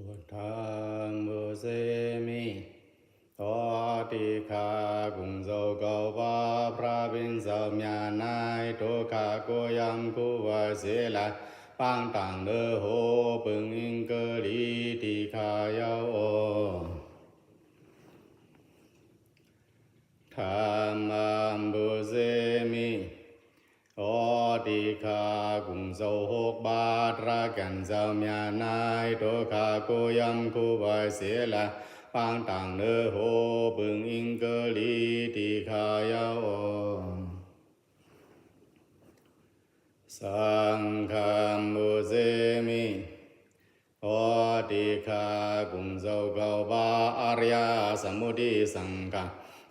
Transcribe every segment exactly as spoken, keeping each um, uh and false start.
Buddhaṃ pūjemi. ขอ Dīghā ကုသိုလ်း ကိုးပါး พระผู้เป็นเจ้า မျှော်နိုင် ဒုက္ခကို ယုံကြည်စေလႄႈ ပန်းတိုင် နႂ်းႁေႃ ပိုင်ႈဢိင်္ဂလိပ် ဒိၵ်ႉခာယဝ်ႉ။ Dhammaṃ pūjemi. ขอ Dīghā ကုသိုလ်း ႁူၵ်းပါး တြႃးၵၢၼ်ၸဝ်ႈ မျှော်နိုင် ဒုက္ခကို ယုံကြည်စေလႄႈ ပန်းတိုင် နႂ်းႁေႃ ပိုင်ႈဢိင်္ဂလိပ် ဒိၵ်ႉခာယဝ်ႉ။ Saṅghaṃ pūjemi. ขอ Dīghā ကုသိုလ်း ကိုးပါး အရိယသမုဒယသင်္ခါရ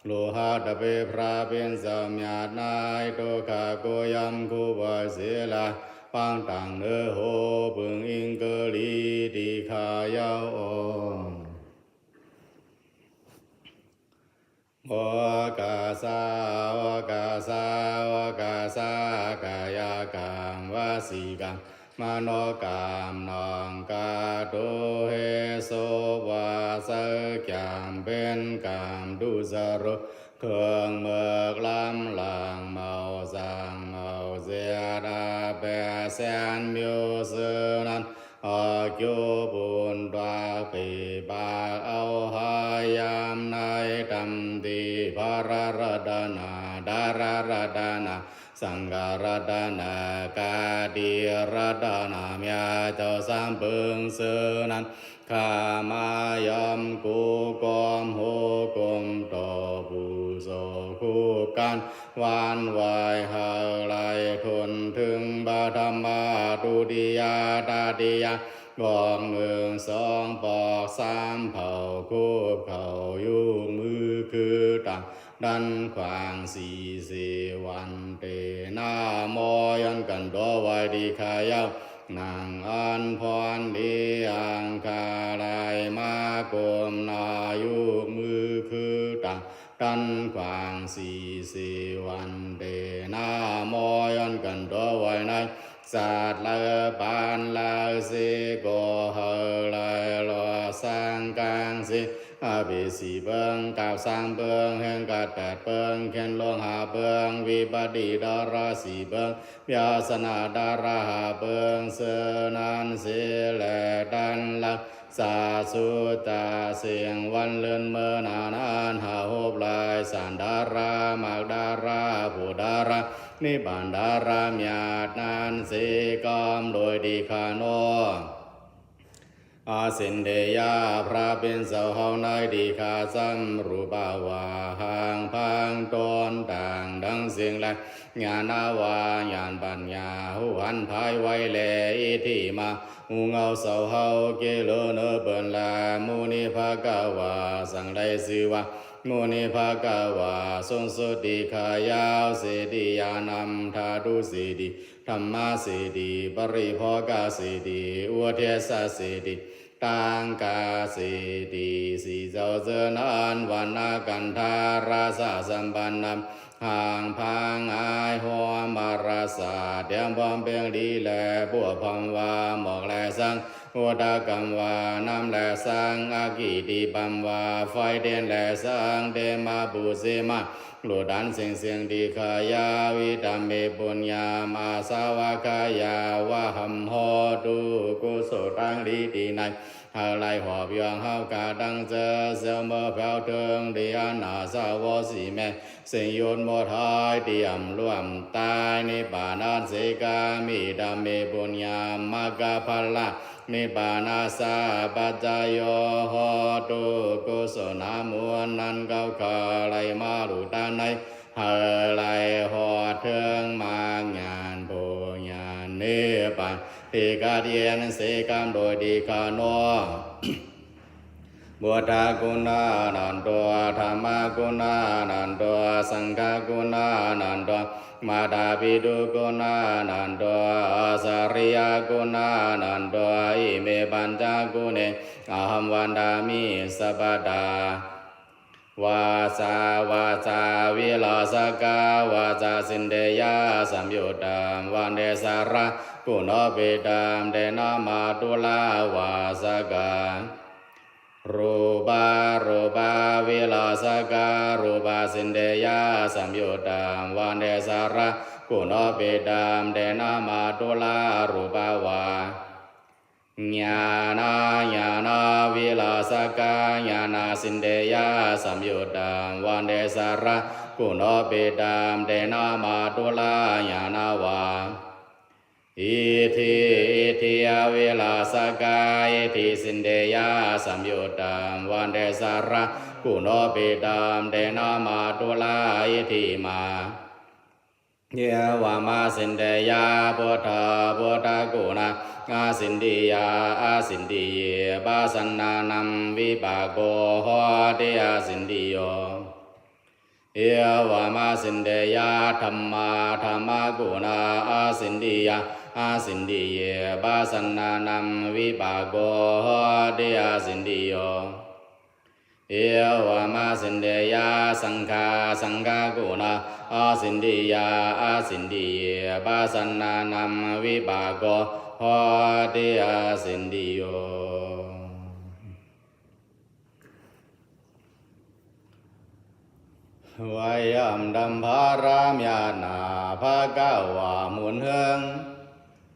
လေႃးႁတပႄး พระผู้เป็นเจ้า မျှော်နိုင် ဒုက္ခကို ယုံကြည်စေလႄႈ ပန်းတိုင် နႂ်းႁေႃ ပိုင်ႈဢိင်္ဂလိပ် ဒိၵ်ႉခာယဝ်ႉ။ ဢေႃးၵႃႇသ ဢေႃးၵႃႇသ ဢေႃးၵႃႇသ ကာယကံ ဝစီကံ မနောကံ နှောင့်ယှက် ဒုဟေသူဝႃႈ သၢၵ်ႈၵျၢမ်ႇ ပဵၼ်ၵၢမ်ႇ ဒုၸရူႇ ၶိူင်ႈမိူၵ်ႈ လမ်းလင် မဝ်ႇၸၢင်ႇ မဝ်ႇၸႅတ်ႈ ဢပျႅတ်ႈသႅၼ်း မဵဝ်းသိူဝ်းၼၼ်ႉ ဢၵျူဝ်းပုၼ်ႈတၵ်း ပေႇပၢၵ်ႇဢဝ်ႁႃႈယၢမ်း ၼႂ်းတမ်ႈတီႈ ၽြႃးရတၼႃႇ တြႃးရတၼႃႇ သင်ႇၶႃႇရတၼႃႇ ၵႃႈတီႈရတၼႃႇ မျၢတ်ႈၸဝ်ႈသၢမ်ပိူင်ၸိူဝ်းၼၼ်ႉ ၶႃႈမႃးယွမ်းၵူဝ်းၵွမ်ႈ ႁူဝ်ၵူမ်ႈတေႃႇ ပူႇၸေႃႇၶူပ်ႉၵၢၼ်း ဝၼ်းဝႆႈ ႁႂ်ႈလႆႈထူၼ်ႈထိုင် ပထမ တုတိယ တတိယ ပွၵ်ႈၼိုင်ႈသွင်ပွၵ်ႈသၢမ်ၽဝ်ႇ ၶူပ်ႉၶဝ်ႇယုၵ်ႉမိုဝ်းၶိုၼ်ႈတၢင်ႇ တၼ်းၶႂၢင်ႇသီႇသေ ဝၼ်းတေႇၼႃႇ မေႃးယွၼ်းၵၼ်ႇတေႃးဝႆႈတီႈၶႃႈယဝ်ႉ။ ၼင်ႇဢၼ်ၽွၼ်းလီ ဢၼ်ၶႃႈလႆႈမႃးၵူမ်ႈၼႃႈ ယုၵ်ႉမိုဝ်းၶိုၼ်ႈတၢင်ႇ တၼ်းၶႂၢင်ႇသီႇသေ ဝၼ်းတေႇၼႃႇ မေႃးယွၼ်းၵၼ်ႇတေႃးဝႆႈၼႆႉ ၸၢတ်ႈလႂ်ပၢၼ်လႂ်သေၵေႃႈ ႁႂ်ႈလႆႈလွတ်ႈသၢင်ႈၵၢင်ႇသေ ဢပၢတ်ႈသီႇပိူင် ၵၢပ်ႈသၢမ်ပိူင် ႁႅင်းၵၢတ်ႈပႅတ်ႇပိူင် ၶဵၼ်လူင်ႁႃႈပိူင် ဝိပတ်ႉတိတြႃးသီႇပိူင် ဝိပတ်ႉသၼႃႇတြႃးႁႃႈပိူင် ၸိူဝ်းၼၼ်ႉသေလႄႈ တၼ်းလႆႈ ၸႃႇၸူးၸႃႇသဵင်ႈ ဝၼ်းလိုၼ်းမိူဝ်းၼႃႈၼၼ်ႉ ႁႃႁူပ်ႉလႆႈ ၸၢၼ်ႇတြႃး မၵ်ႉတြႃး ၽူဝ်ႇတြႃး ၼိပ်ႉပၢၼ်ႇတြႃး မျၢတ်ႈၼၼ်ႉသေၵမ်း လူၺ်ႈတီႈၶႃႈၼေႃႈ။ ဢႃႇသဵၼ်ႇတေႇယ ၽြႃးပဵၼ်ၸဝ်ႈႁဝ်းၼႆႉ တီႈၶႃႈၸမ်ႉ ရူႇပဝႃႇ ႁၢင်ႈၽၢင်တွၼ်းတၢင်ႇတင်းသဵင်ႈလႄႈ ၺႃႇၼဝႃႇ ၺၢၼ်ႇပၺ်ႇၺႃႇ ႁူႉႁၼ်ၽၢႆႇဝႆႉလႄႈ ဢိတ်ႉထိမႃႇ ဢူးငဝ်းသဝ်းႁဝ်း ၵႄႈလိူဝ်ၼိူဝ်ပိူၼ်ႈလႄႈ မုၼိၽႃႇၵဝႃႇ ၸင်ႇလႆႈၸိုဝ်ႈဝႃႈ မုၼိၽႃႇၵဝႃႇ သုင်သုတ်းတီႈၶႃႈယဝ်ႉ။ သေႇတီႇ ယႃႇၼမ်ႇထႃႇတု သေႇတီႇ ထမ်ႇမသေႇတီႇ ပရိၽေႃးၵသေႇတီႇ ဢုတ်ႉထေႇသသေႇတီႇ တၢင်ႇၵသေႇတီႇ သီႇၸဝ်ႈၸိူဝ်းၼၼ်ႉ ဝၼ်ႇၼၵၼ်ႇထႃႇရသ သမ်ႇပၼ်ႇၼမ်ႇ ႁၢင်ႈၽၢင်ဢၢႆႁွမ်မရသ တႅမ်ႈၽွမ်ႉပဵင်းလီလႄႈ ပူၵ်းၽွမ်ႉဝႃႈ မွၵ်ႇလႄႈသင် ဢုတၵမ်ႇဝႃႈ ၼမ်ႉလႄႈသင် ဢၵ်ႉၵိတိပမ်ႇဝႃႈ ၾႆးတဵၼ်းလႄႈသင် တေမႃးပူႇၸေႇမႃး လူႇတၢၼ်းသဵင်ႈသဵင်ႈတီႈၶႃႈယဝ်ႉ။ ဝိတမ်ႇမေႇ ပုၺ်ႇၺမ်ႇ ဢသႃႇဝၵ်ႉၶယႃႇ ဝႁမ်ႇ ႁေႃးတု ၵုသူဝ်ႇတၢင်းလီတီႈၼႆႈ ႁႂ်ႈလႆႈႁွပ်ႇယွင်ႈႁဝ်းၶႃႈတင်းၸိူဝ်း ၸဵဝ်းမိူဝ်းၽႅဝ်ထိုင် တီႈဢၼႃႇသဝေႃးသီႇမႄႈ သဵင်ႈယုၼ်ႉမူတ်းႁၢႆ တီႈဢမ်ႇလူႉဢမ်ႇတၢႆ ၼိပ်ႉပႃႇၼၼ်ႉသေၵမ်း။ ဝိတမ်ႇမေႇ ပုၺ်ႇၺမ်ႇ မၵ်ႉၵၽလ ၼိပ်ႉပႃႇၼသ်သ ပၸ်ၸယေႃး ႁေႃးတု ၵုသူဝ်ႇၼႃႇမုၼ်းၼၼ်ႉ ၵဝ်ၶႃႈလႆႈမႃးလူႇတၢၼ်းၼႆႉ ႁႂ်ႈလႆႈႁွတ်ႈထိုင် မၵ်ႉၺၢၼ်ႇ ၽူဝ်ႇၺၢၼ်ႇ ၼိပ်ႉပၢၼ်ႇ တီႈၵတ်းယဵၼ်သေၵမ်း လူၺ်ႈတီႈၶႃႈၼေႃႈ။ ပုတ်ႉထၵုၼႃႇၼၼ်ႇတေႃး ထမ်ႇမၵုၼႃႇၼၼ်ႇတေႃး သင်ႇၶၵုၼႃႇၼၼ်ႇတေႃး မႃႇတႃႇပိတုၵုၼႃႇၼၼ်ႇတေႃး ဢႃႇၸရိယၵုၼႃႇၼၼ်ႇတေႃး ဢိမေႇ ပၼ်ႇၸၵုၼေႇ ဢႁမ်ႇ ဝၼ်ႇတႃႇမိ သပ်ႉပတႃႇ။ ဝႃႇၸႃႇ ဝႃႇၸႃႇဝိရေႃးသၵႃႇ ဝႃႇၸႃႇၸိၼ်ႇတေႇယသံႇယုတ်ႉတမ်ႇ ဝၼ်ႇတေႇသရႃႇ guṇopetamtena mātulā vāsakā rūpā rūpavilāsakā rūpasindeyyasamyuttam vande saraguṇopetamtena mātulā rūpā vā ñāṇā ñāṇavilāsakā ñāṇasindeyyasamyuttam vande saraguṇopetamtena mātulā ñāṇā vā iddhi iddhiyavilāsakā iddhisindeyyasamyuttam vande saraguṇopetamtena mātulā iddhimā evamāsindeyyabuddhabuddhaguṇā asindiyā asindiyipasannānaṃ vipāko hoti asindiyo evamāsindeyya dhammā dhammaguṇā asindiyā asindiyipasannānaṃ vipāko hoti asindiyo evamāsindeyya saṅghā saṅghaguṇā asindiyā asindiyipasannānaṃ vipāko hoti asindiyo. Vayamtampārāmyattā bhagavā muneṃ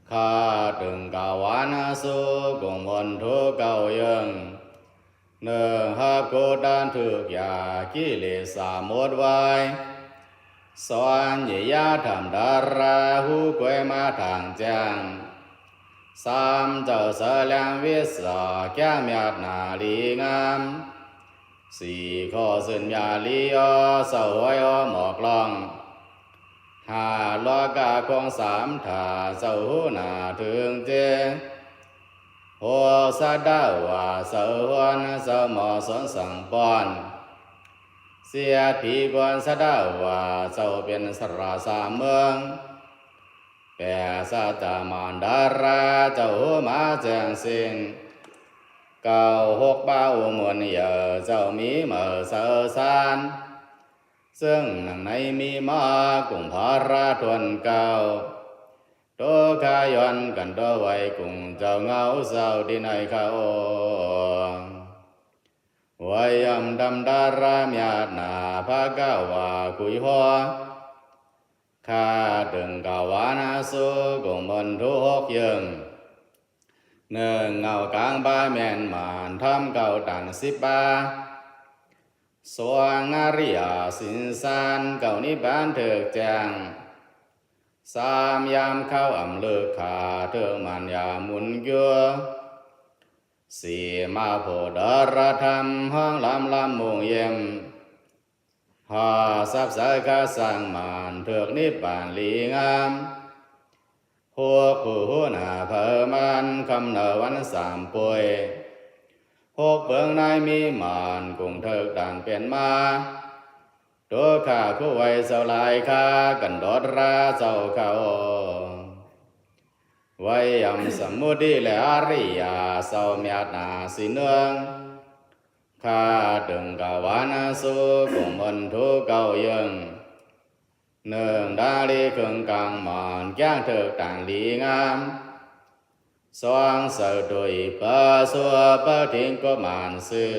kha ถึงเก้าวัน สุกุมลทุกเก้าเยื้อง เนื่องฮับกุฏานทุกข์ยากกิเลสหมดไว้ สอนเยียะธรรมดาราหูกวยมาทางแจ้ง สามเจ้าเสลียงวิสาแก้วเมียดหนาลีงาม สี่ข้อเส้นยาลีออเศร้าห้อยออหมอกลอง ห้าล้อกาคงสามถาเจ้าหูหนาถึงเจ โหสะดาวาเสาหวนเสาหมอสนสังปอน เสียดผีกวนสะดาวาเจ้าเป็นสราสามเมือง แปดสัจจามานดาราเจ้าหูหมาแจ้งสิ่ง เก้าหกป้าอุมนเหยื่อเจ้ามีเหมือเสาสาน ซึ่งหนังในมีมากุ่งพระทวนเก้า โตขายอนกันตัวไว้กุ่งเจ้าเงาเศร้าที่ในเขา วายัมดัมดารามีอาณาภาคาวาคุยหัว ข้าถึงกาวานาสุกุมลทุหกเยื้อง เนื่องเงากลางบายแม่นหมานทำเก่าตันสิบปา สวงอริยสินสารเก่านิพพานเถิกแจ้ง สามยามเข้าอำลึกขาเถิกมันยาหมุนยัว สี่มาโพดรธรรมห้องลำลำมุงเยี่ยม ห้าสับสายข้าสร้างมานเถิกนิพพานหลีงาม หกผู้หัวหน้าเผ่ามันคำเนอวันสามป่วย หกเบิงนายมีมานกุ่งเถิกด่านเป็นมา ตัวข้าคู่ไว้เจ้าหลายข้ากันดอดราเจ้าเขา ไว้ยำสมมุติและอริยาเจ้าเมียดหนาสีเนือง ข้าถึงกาวานาสุกุมลทุกเก้าเยื้อง เนื่องดาลีเคืองกลางหมานแก้งเถิกด่านหลีงาม สวงเสาตุยเปอสัวเปอทิ้งกบหมานซื่อ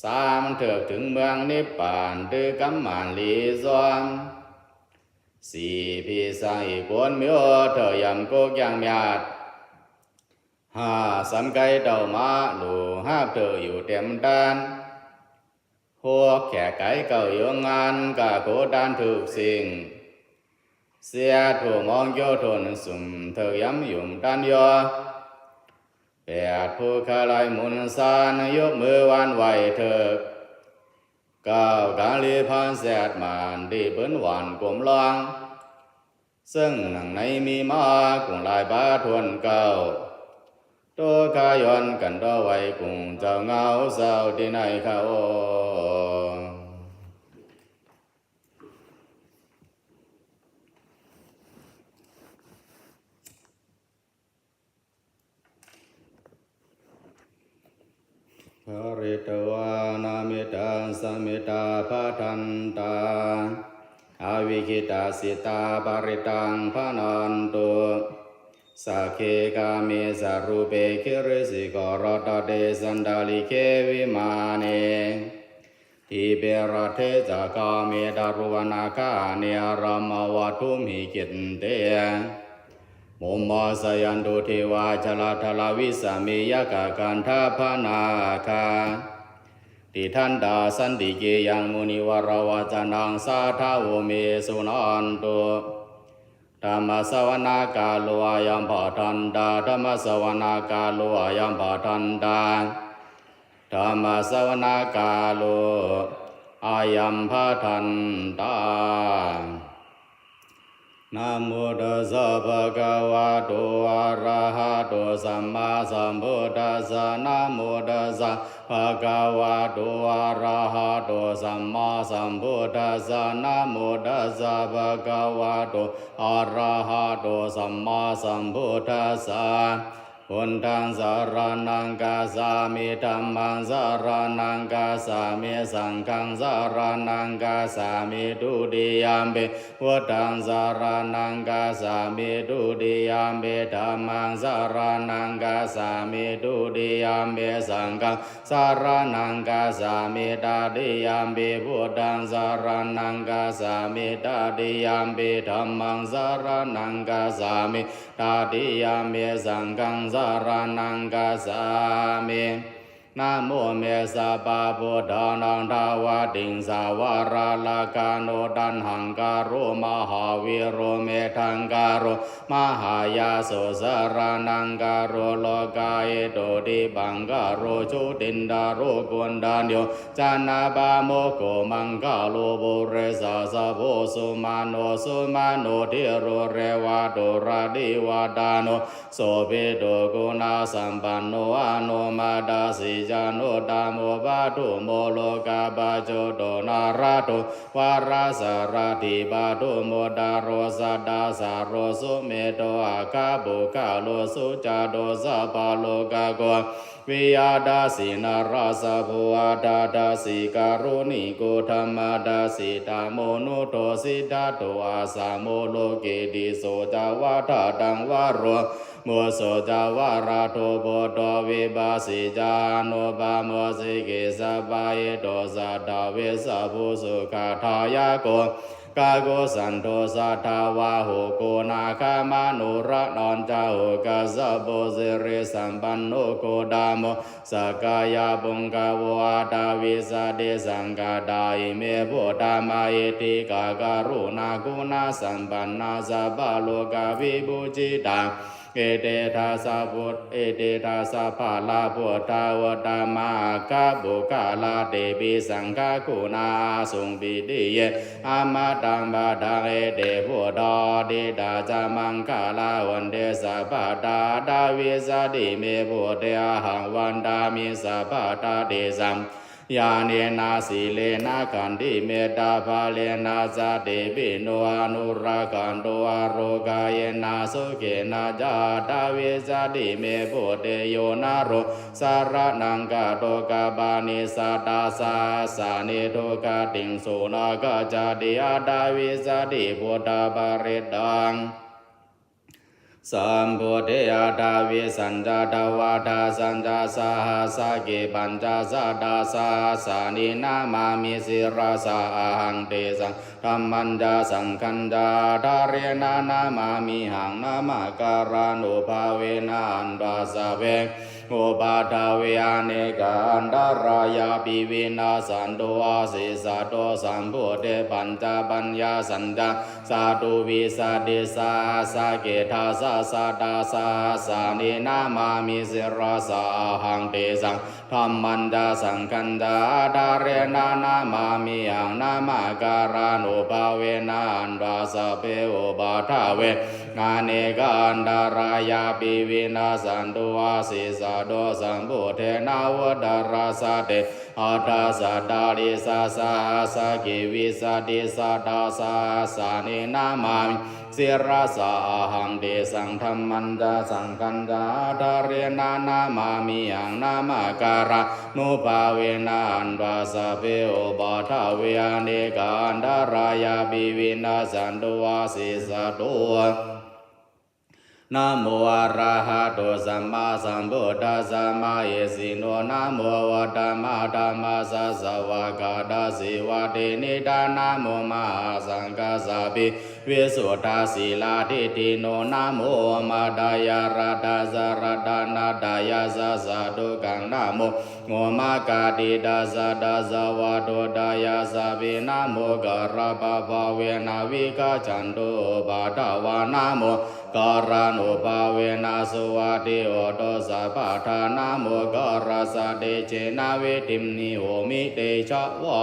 สามเถิกถึงเมืองนิพพานตื้อกำหมานหลีซ้อม สี่พี่สร้างอีกวนมิโอเถิกยำกกยางมีอาด ห้าสำไกเต้ามาลูหาบเถิกอยู่เต็มด้าน หกแขกไก่เก่าโยงงานกะโกด้านถูกสิ่ง เสียถูกมองโยทนสุมเถิกย้ำหยุ่มด้านยอ แปดผู้ข้าไล่หมุนซานยกมือวานไหวเถิก เก้ากลางลีพานแสดหมานที่ปืนหวานกลมลอง ซึ่งหนังในมีมากุ่งลายบาทวนเก้า ตัวข้ายอนกันต่อไว้กุ่งเจ้าเงาเศร้าที่ในเขา Pharitvāna mettaṃ samettā bhadantā, avikkhittacittā parittaṃ bhaṇantu. Sagge kāme ca rūpe girisikharataṭe cantalikkhe vimāne, dīpe raṭṭhe ca gāme taruvanagahane aramavatthumhi khette, bhummā cāyantu devā jalathalavisame yakkhagandhabbanāgā, tiṭṭhantā santike yaṃ munivaravacanaṃ sādhavo me suṇantu. Dhammassavanakālo ayam bhadantā. Dhammassavanakālo ayam bhadantā. Dhammassavanakālo ayam bhadantā. Namo tassa bhagavato arahato sammāsambuddhassa. Namo tassa bhagavato arahato sammāsambuddhassa. Namo tassa bhagavato arahato sammāsambuddhassa. Buddhaṃ saraṇaṃ gacchāmi. Dhammaṃ saraṇaṃ gacchāmi. Saṅghaṃ saraṇaṃ gacchāmi. Dutiyampi buddhaṃ saraṇaṃ gacchāmi. Dutiyampi dhammaṃ saraṇaṃ gacchāmi. Dutiyampi saṅghaṃ saraṇaṃ gacchāmi. Tatiyampi buddhaṃ saraṇaṃ gacchāmi. Tatiyampi dhammaṃ saraṇaṃ gacchāmi. Tatiyampi saṅghaṃ saraṇaṃ gacchāmi. Namo me sabbabuddhānaṃ dvāvatiṃsā varalakkhaṇo taṇhaṅkaro mahāvīro medhaṅkaro mahāyāso saraṇaṅkaro lokahito dipaṅkaro jotindharo koṇḍañño janapāmokkho maṅgalo purisāsabho sumano sumano dhīro revato rativaḍḍhano sobhito guṇasampanno anomadassī januttamo padumo lokapajjoto nārado varasārathī padumu taro sattasāro sumedho aggapuggalū sujāto sabbalokaggo viyadassī narāsabho atthadassī kāruṇiko dhammadassī tamonudo siddhato asamo loke tisso ca vadataṃ varo muso ca varado buddho vipassī ca anupamo sikhī sabbahito satthā vessabhū sukhadāyako kakusandho satthavāho koṇāgamano raṇañjaho kassapo sirisampanno gotamo sakyapuṅgavo aṭṭhavīsati saṅkhāṭā ime buddhamahiddhikā karuṇāguṇasampannā sabbalokavibhūjitā ete dasa bud ete dasa balā buddhā uttamā aggapuggalā tepi saṅghaguṇā āsuṃ pītiye amataṃ padaṃ ete buddhā atītā ca maṅgalā honti sabbadā aṭṭhavīsati me buddhe ahaṃ vandāmi sabbadā tesaṃ ñāṇena sīlena khantimettā balena ca tepino anurakkhanto ārogāyena sukhena ca aṭṭhavīsati me buddhe yo naro saraṇaṃ gato kappāni satta sahasāni duggatiṃ so nāgacchati aṭṭhavīsati buddhaparittaṃ. Sambuddhe aṭṭhavīsañca dvādasañca sahassake pañcasatasahassāni namāmi sirasā ahaṃ tesaṃ dhammañca saṅghañca ādarena namāmihaṃ namakārānubhāvena hantvā sabbe upaddave anekā antarāyāpi vinassantu asesato. Sambuddhe pañcapaññāsañca catuvīsatisahassake dasasatasahassāni namāmi sirasā ahaṃ tesaṃ dhammañca saṅghañca ādarena namāmihaṃ namakārānubhāvena hantvā sabbe upaddave anekā antarāyāpi vinassantu asesato. Sambuddhe navuttarasate aṭṭhacattāḷīsasahassake vīsatisatasahassāni namāmi sirasā ahaṃ tesaṃ dhammañca saṅghañca ādarena namāmihaṃ namakārānubhāvena hantvā sabbe upaddave anekā antarāyāpi vinassantu asesato. Namo arahato sammāsambuddhassa mahesino. Namo uttamadhammassa svākkhātasseva tenidha. Namo mahāsaṅghassāpi visuddhasīladiṭṭhino. Namo omātyāraddhassa ratanattayassa sādhukaṃ. Namo omakātītassa tassa vatthuttayassapi. Namokārappabhāvena vigacchantu upaddavā. Namokārānubhāvena suvatthi hotu sabbadā. Namokārassa tejena vidhimhi homi tejavā.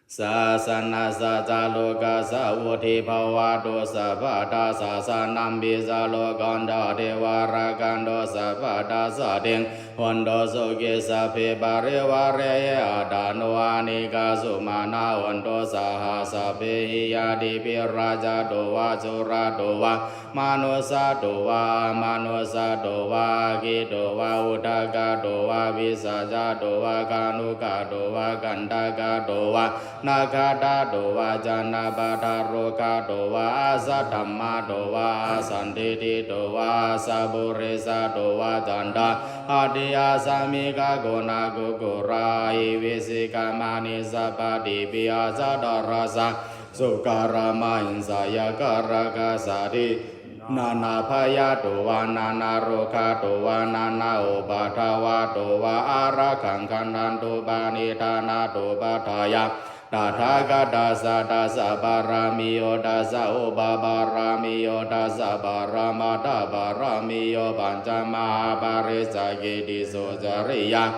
Sāsanassa ca lokassa vuḍḍhī bhavatu sabbadā. Sāsanampi ca lokañca devā rakkhantu sabbadā. Saddhiṃ hontu sukhī sabbe parivāre ye attano anīghā sumanā hontu saha sabbehi ñātibhi. Rājato vā corato vā manussato vā amanussato vā aggito vā udakato vā pisācato vā khāṇukato vā kaṇṭakato vā nakkhattato vā janapadarogato vā asaddhammato vā asandiṭṭhito vā asappurisato vā caṇḍahatthi-ācāmikā-guṇākukkurā ahi vicchikamaṇisappadīpī asataracchā sūkarā mahiṃsāyakarakkhasaṭhī nānābhayato vā nānārogato vā nānāupaddavato vā ārakkhaṃ gaṇhantu paṇidhānato paṭṭhāya. Tathāgatassa dasa pāramiyo dasa upapāramiyo dasa paramatthapāramiyo pañca mahāpariccāge tisso cariyā.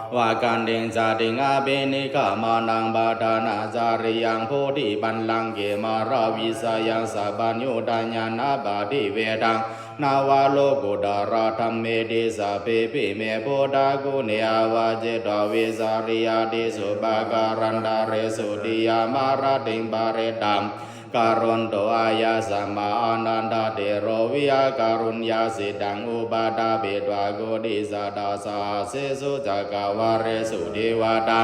Vakkantiṃ jātiṃ abhinikkhamanaṃ padhānacariyaṃ bodhipallaṅke māravijayaṃ sabbaññutañāṇappaṭivedhaṃ navalokuttaradhammeti sabbepime buddhaguṇe āvajjitvā vesāliyā tīsu pākārantaresu tiyāmarattiṃ parittaṃ karonto āyasmā Ānandatthero viya kāruññacittaṃ upaṭṭhapetvā koṭisatasahassesu cakkavāḷesu devatā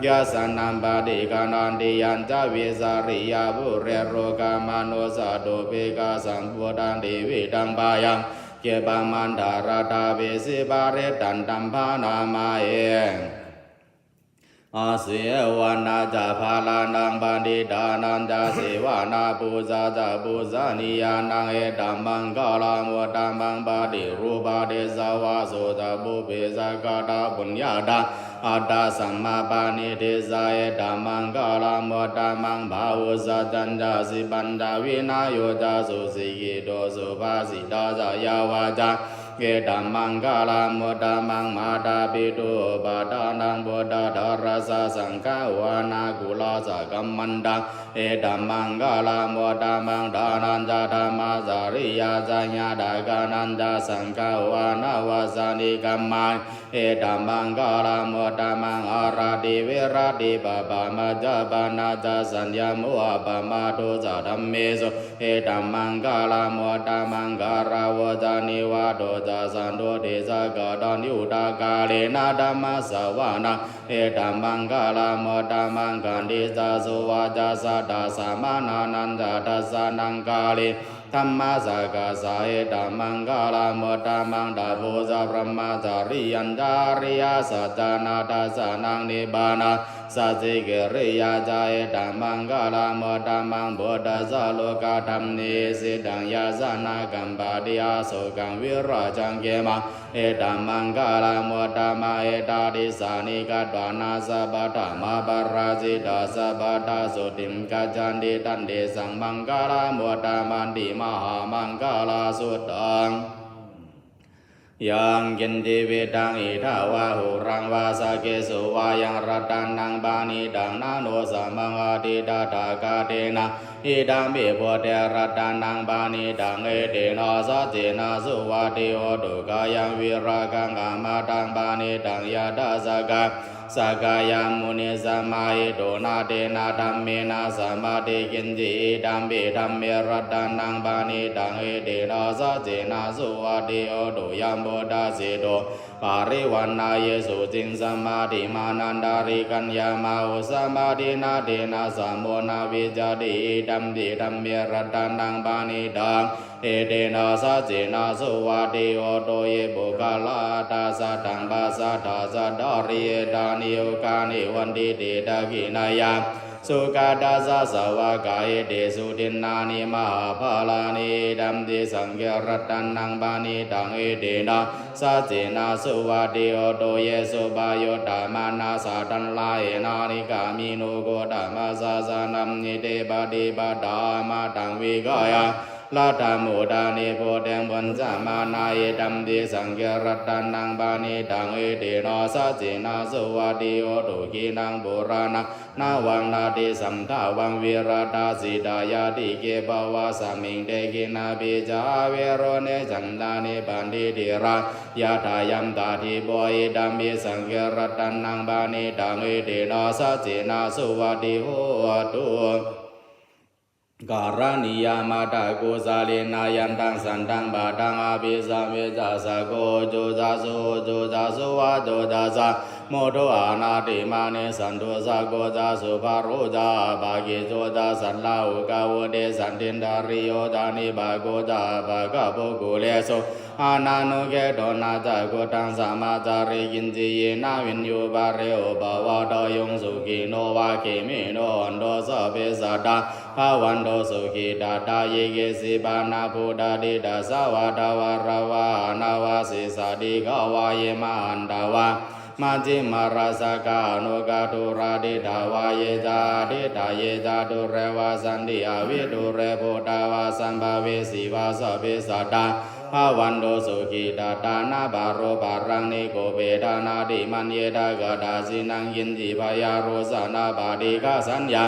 yassāṇaṃ paṭiggaṇhanti yañca vesāliyā pure rogāmanussadubbhikkhasambhūtaṃ tividhaṃ bhayaṃ khippamantaradhāpesi parittaṃ taṃ bhaṇāma he. Asevanā ca bālānaṃ paṇḍitānañca sevanā pūjā ca pūjanīyānaṃ etammaṅgalamuttamaṃ. Paṭirūpadesavāso ca pubbe ca katapuññatā attasammāpaṇidhi ca etammaṅgalamuttamaṃ. Bāhusaccañca sippañca vinayo ca susikkhito subhāsitā ca yā vācā etammaṅgalamuttamaṃ. Mātāpituupaṭṭhānaṃ puttadārassa saṅgaho anākulā ca kammantā etammaṅgalamuttamaṃ. Dānañca dhammacariyā ca ñātakānañca saṅgaho anavajjāni kammāni etammaṅgalamuttamaṃ. Āratī viratī pāpā majjapānā ca saññamo appamādo ca dhammesu etammaṅgalamuttamaṃ. Gāravo ca nivāto ca santuṭṭhī ca kataññutā kālena dhammassavanaṃ etammaṅgalamuttamaṃ. Khantī ca sovacassatā samaṇānañca dassanaṃ kāle dhammasākacchā etammaṅgalamuttamaṃ. Tapo ca brahmacariyañca ariyasaccāna dassanaṃ nibbāna sacchikiriyā ca etammaṅgalamuttamaṃ. Phuṭṭhassa lokadhammehi cittaṃ yassa na kampati asokaṃ virajaṃ khemaṃ etammaṅgalamuttamaṃ. Etādisāni katvāna sabbatthamaparājitā sabbattha sotthiṃ gacchanti tantesaṃ maṅgalamuttamanti. Mahāmaṅgalasuttaṃ. Yaṅkiñci vittaṃ idha vā huraṃ vā saggesu vā yaṃ ratanaṃ paṇītaṃ na no samaṃ atthi tathāgatena idampi buddhe ratanaṃ paṇītaṃ etena saccena suvatthi hotu. Khayaṃ virāgaṃ amataṃ paṇītaṃ yadajjhagā Sakyamunī samāhito na tena dhammena samatthi kiñci, idampi dhamme ratanaṃ paṇītaṃ, etena saccena suvatthi hotu. Yambuddhaseṭṭho parivaṇṇayī suciṃ, samādhimānantarikaññamāhu, samādhinā tena samo na vijjati, idampi dhamme ratanaṃ paṇītaṃ, etena saccena suvatthi hotu. Ye puggalā aṭṭha sataṃ pasatthā, cattāri etāni yugāni honti, te dakkhiṇeyyā sugatassa sāvakā, etesu dinnāni mahapphalāni, idampi saṅghe ratanaṃ paṇītaṃ, etena saccena suvatthi hotu. Ye suppayuttā manasā daḷhā, hīnā nikkāmino gotamasāsanamhi, te pattipattā amataṃ vigayha, laddhā mudhā nibbutiṃ bhuñjamānā, idampi saṅghe ratanaṃ paṇītaṃ, etena saccena suvatthi hotu. Khīṇaṃ purāṇaṃ navaṃ natthi sambhavaṃ, virattacittāyatike bhavasmiṃ, te khīṇabījā avirūḷhe candamhi bhaddi dhīrā, yathāyampadīpo, idampi saṅghe ratanaṃ paṇītaṃ, etena saccena suvatthi hotu. Karaṇīyamatthakusalena, yantaṃ santaṃ padaṃ abhisamecca, sakko ujū ca suhujū ca, suvaco cassa mudu anatimānī, santussako ca subharo ca, appakicco ca sallahukavutti, santindriyo ca nipako ca, appagabbho kulesu ananugiddho. Na ca khuddaṃ samācare kiñci, yena viññū pare upavadeyyuṃ. Sukhino vā khemino hontu sabbe sattā, bhavantu sukhitattā. Ye keci pāṇabhūtatthi, tasā vā thāvarā vā anavasesā, dīghā vā ye mahantā vā, majjhimā rassakā aṇukathūlā. Diṭṭhā vā ye ca adiṭṭhā, ye ca dūre vasanti avidūre, bhūtā vā sambhavesī vā, sabbe sattā bhavantu sukhitattā. Na paro paraṃ nikubbetha, nātimaññetha katthaci naṃ kiñci, byārosanā paṭighasaññā,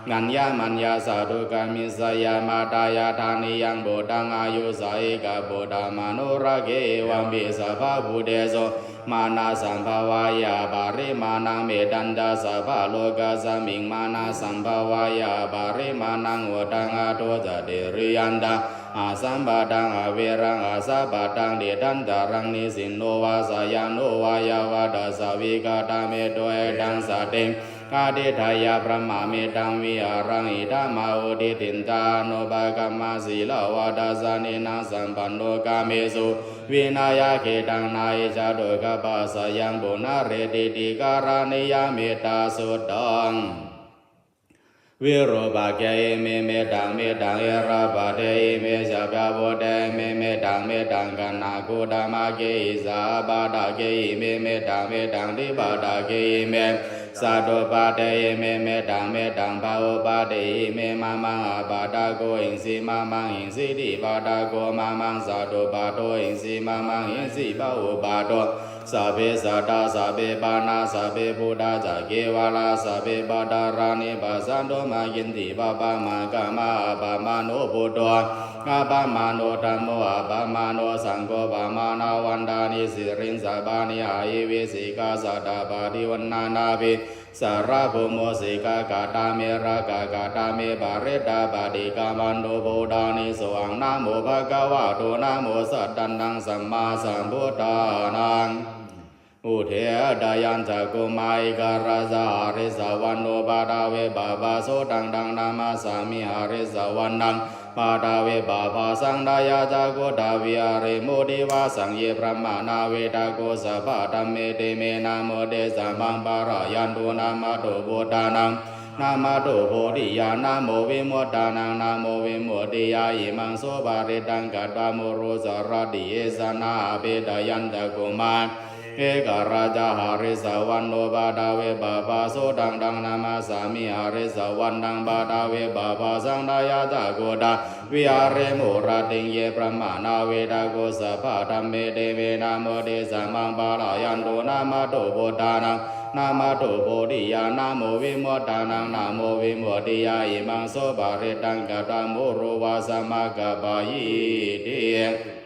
aññamaññassa dukkhamiccheyya. Mātā yathā niyaṃ puttaṃ, āyusā ekaputtamanurakkhe, evampi sabbabhūtesu, mānasambhāvaye aparimāṇaṃ. Mettañca sabbalokasmiṃ, mānasambhāvaye aparimāṇaṃ, uddhaṃ adho ca tiriyañca, asambādhaṃ averaṃ asapattaṃ. Tiṭṭhañcaraṃ nisinno vā, sayāno vā yāvatassa vigatamiddho, etaṃ satiṃ adhiṭṭheyya, brahmametaṃ vihāraṃ idhamāhu. Diṭṭhiñca anupagamma, sīlavā dassanena sampanno, kāmesu vineyya gedhaṃ, na hi jātu gabbhaseyyaṃ, punaretīti. Karaṇīyamettāsuttaṃ. Virūpakkhe ime mettaṃ, mettaṃ Irapathe ime, Sabyabhūte ime mettaṃ, mettaṃ Kaṇhakutamakkhe, Issahappatake ime mettaṃ, mettaṃ Tipatake ime, Sattupathe ime mettaṃ, mettaṃ Bahupathe ime, mamaṃ Apatako hiṃsi, mamaṃ Hiṃsīti Patako, mamaṃ Sattupato hiṃsi, mamaṃ Hiṃsi Bahupato. Sabbe sattā, sabbe pāṇā, sabbe bhūtā ca kevalā, sabbe bhadrāni passantu, mā kiñci pāpam akama. Appamāṇo buddho, appamāṇo dhammo, appamāṇo saṅgho, pamāṇavantāni sirīṃ sabhāni, ahi vicchikā satapadī, uṇṇānābhī sarabū mūsikā. Katā me rakkhā, katā me parittā, paṭikkamantu bhūtāni. Sohaṃ namo bhagavato, namo sattannaṃ sammāsambuddhānaṃ. Udetayañcakkhumā ekarājā harissavaṇṇo paṭhavippabhāso, taṃ taṃ namassāmi harissavaṇṇaṃ paṭhavippabhāsaṃ. Tayajja guttā viharemu divāsaṃ ye brāhmaṇā vedagū sabbadhamme, te me namo te ca maṃ pālayantu. Namatthu buddhānaṃ, namatthu bodhiyā, namo vimuttānaṃ, namo vimuttiyā. Imaṃ so parittaṃ katvā moro carati esanā. Apetayañcakkhumā ekarājā harissavaṇṇo paṭhavippabhāso, taṃ taṃ namassāmi harissavaṇṇaṃ paṭhavippabhāsaṃ. Tayajja guttā viharemu rattiṃ ye brāhmaṇā vedagū sabbadhamme, te me namo te ca maṃ pālayantu. Namatthu buddhānaṃ, namatthu bodhiyā, namo vimuttānaṃ, namo vimuttiyā. Imaṃ so parittaṃ katvā moro vāsamakappayīti.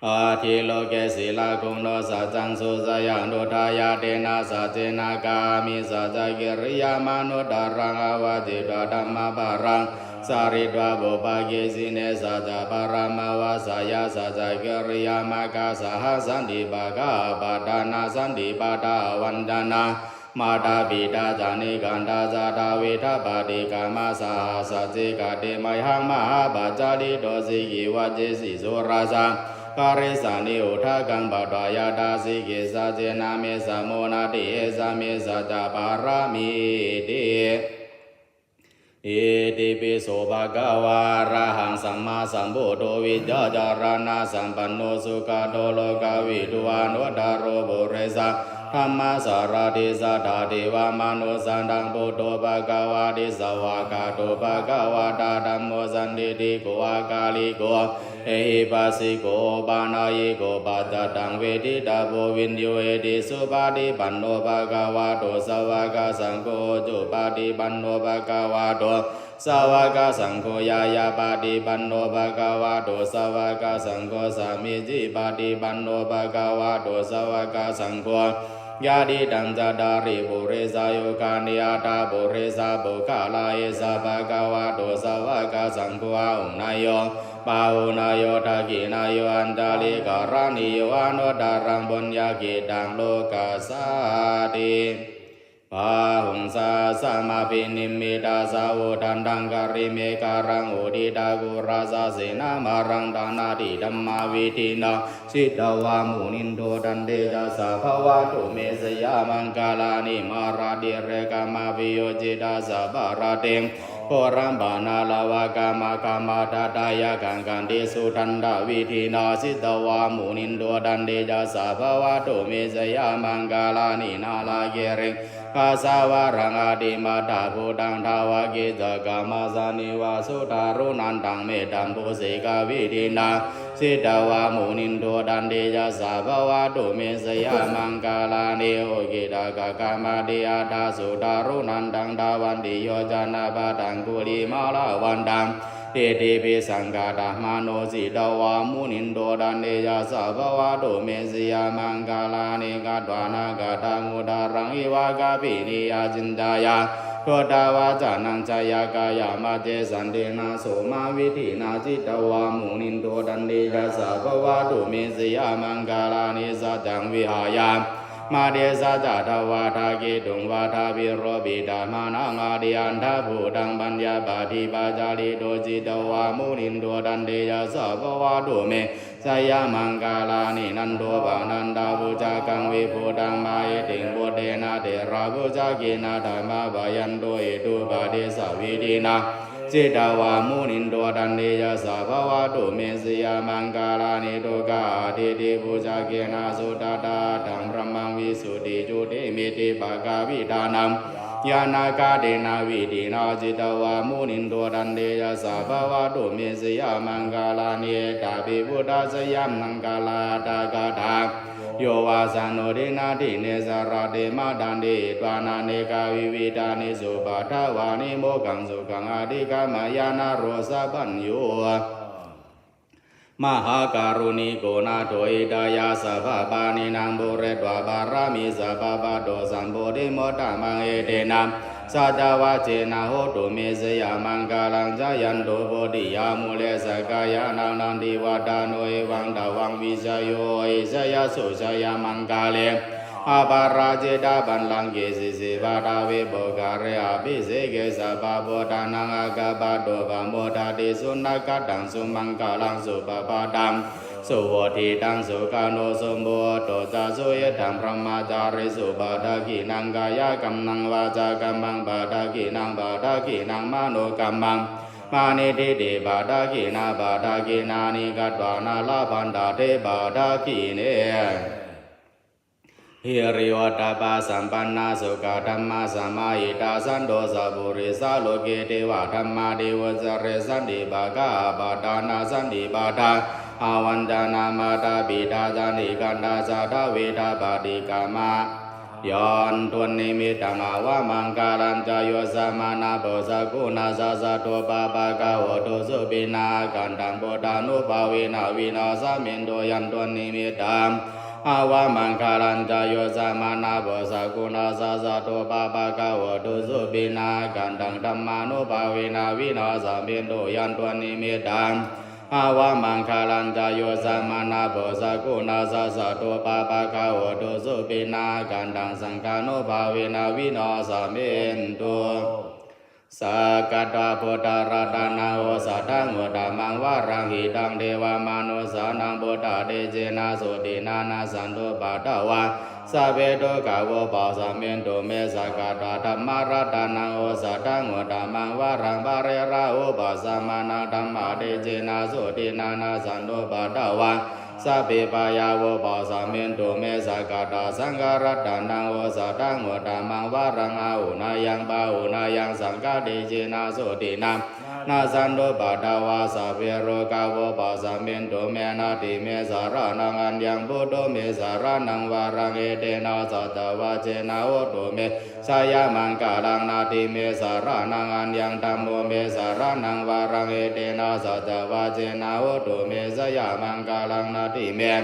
Atthi loke sīlaguṇo saccaṃ sujayānudayā, tena saccena kāhāmi saccakiriyamanuttaraṃ, āvajjitvā dhammabalaṃ sārītvā pubbake jine, saccabalamavassāya saccakiriyamāgā, saha santi pakā apattanā santi padā avañcanā, mātā pitā ca nikkhantā ca dvilabha paṭikkama, saha sacce kate mayhaṃ mahāpajjalito, sikhī vajjesi surā saṅgarissāni udakaṃ patvā, yathā sikhī saccena me samo natthi, esā me saccaparamīti. Itipi so bhagavā arahaṃ sammāsambuddho vijjācaraṇasampanno sugato lokavidū anuttaro purisadammasārathi satthā devamanussānaṃ buddho bhagavāti. Svākkhāto bhagavatā dhammo sandiṭṭhiko akāliko ehipassiko opanayiko paccattaṃ veditabbo viññūhīti. Supaṭipanno bhagavato sāvakasaṅgho, ujupaṭipanno bhagavato sāvakasaṅgho, ñāyapaṭipanno bhagavato sāvakasaṅgho, sāmīcipaṭipanno bhagavato sāvakasaṅgho, yadidaṃ cattāri purisayugāni aṭṭha purisapuggalā, esa bhagavato sāvakasaṅgho, āhuneyyo pāhuneyyo dakkhiṇeyyo añjalikaraṇīyo anuttaraṃ puññakkhettaṃ lokassāti. Bāhuṃ sahassamabhinimmitasāvudhantaṃ girimekhalaṃ uditaghorasasenamāraṃ dānādidhammavidhinā jitavā munindo tantejasā bhavatu me jayamaṅgalāni. Mārātirekamabhiyujjhitasabbarattiṃ ghorampanāḷavakamakkhamathaddhayakkhaṃ khantīsudantavidhinā jitavā munindo tantejasā bhavatu me jayamaṅgalāni. Nāḷāgiriṃ gajavaraṃ atimattabhūtaṃ dāvaggicakkamasanīva sudāruṇantaṃ mettambusekavidhinā jitavā munindo tantejasā bhavatu me jayamaṅgalāni. Ukkhittakakhamatiyādā sudāruṇantaṃ dhāvantiyojanapathaṅgulimālavantaṃ iddhībhisaṅkhatamano jitavā munindo tantejasā bhavatu me jayamaṅgalāni. Katvāna kaṭṭhamudaraṃ iva gabbhinīyā ciñcāya duṭṭhavacanaṃ janakāyamajjhe santena somavidhinā jitavā munindo tantejasā bhavatu me jayamaṅgalāni. Saccaṃ vihāya matisaccakavādaketuṃ vādābhiropitamanaṃ atiandhabhūtaṃ paññāpadīpajalito jitavā munindo tantejasā bhavatu me jayamaṅgalāni. Nandopanandabhujagaṃ vibudhaṃ mahiddhiṃ puttena therabhujagena damāpayanto iddhūpadesavidhinā jitavā munindo tantejasā bhavatu me jayamaṅgalāni. Duggāhadiṭṭhibhujagena sudaṭṭhahatthaṃ brahmaṃ visuddhijutimiddhibakābhidhānaṃ ñāṇāgadena vidhinā jitavā munindo tantejasā bhavatu me jayamaṅgalāni. Etāpi buddhajayamaṅgalaaṭṭhagāthā yo vācano dinadine sarate matandī hitvānanekavividhāni cupaddavāni mokkhaṃ sukhaṃ adhigameyya naro sapañño. Mahākāruṇiko nātho hitāya sabbapāṇinaṃ pūretvā pāramī sabbā patto sambodhimuttamaṃ etena saccavajjena hotu me jayamaṅgalaṃ. Jayanto bodhiyā mūle sakyānaṃ nandivaḍḍhano evaṃ tvaṃ vijayo hohi jayassu jayamaṅgale aparājitapallaṅke sīse paṭhavipokkhare abhiseke sabbabuddhānaṃ aggappatto pamodati. Sunakkhattaṃ sumaṅgalaṃ supabhātaṃ suhuṭṭhitaṃ sukhaṇo sumuhutto ca suyiṭṭhaṃ brahmacārisu padakkhiṇaṃ kāyakammaṃ vācākammaṃ padakkhiṇaṃ padakkhiṇaṃ manokammaṃ paṇidhī te padakkhiṇā padakkhiṇāni katvāna labhantatthe padakkhiṇe. Hiriottappasampannā sukkadhammasamāhitā santo sappurisā loke devadhammāti vuccare santi pakkhā apattanā santi padā avañcanā mātā pitā ca nikkhantā ca dvilabha paṭikkama Yandunnimittaṃ avamaṅgalañca yo cāmanāpo sakuṇassa saddo pāpaggaho dussupinaṃ akantaṃ buddhānubhāvena vināsamentu. Yandunnimittaṃ avamaṅgalañca yo cāmanāpo sakuṇassa saddo pāpaggaho dussupinaṃ akantaṃ dhammānubhāvena vināsamentu. Yandunnimittaṃ avamaṅgalañca yo cāmanāpo sakuṇassa saddo pāpaggaho dussupinaṃ akantaṃ saṅghānubhāvena vināsamentu. Sakkatvā buddharatanaṃ osathaṃ uttamaṃ varaṃ hitaṃ devamanussānaṃ buddhatejena sotthinā nassantupaddavā sabbe dukkhā vūpasamentu me. Sakkatvā dhammaratanaṃ osathaṃ uttamaṃ varaṃ pariḷāhūpasamanaṃ dhammatejena sotthinā nassantupaddavā sabbe bhayā vūpasamentu me. Sakkatvā saṅgharatanaṃ osathaṃ uttamaṃ varaṃ āhuneyyaṃ pāhuneyyaṃ saṅghatejena sotthinā nassantupaddavā sabbe rogā vūpasamentu me. Natthi me saraṇaṃ aññaṃ buddho me saraṇaṃ varaṃ etena saccavajjena hotu me jayamaṅgalaṃ. Natthi me saraṇaṃ aññaṃ dhammo me saraṇaṃ varaṃ etena saccavajjena hotu me jayamaṅgalaṃ. Natthi me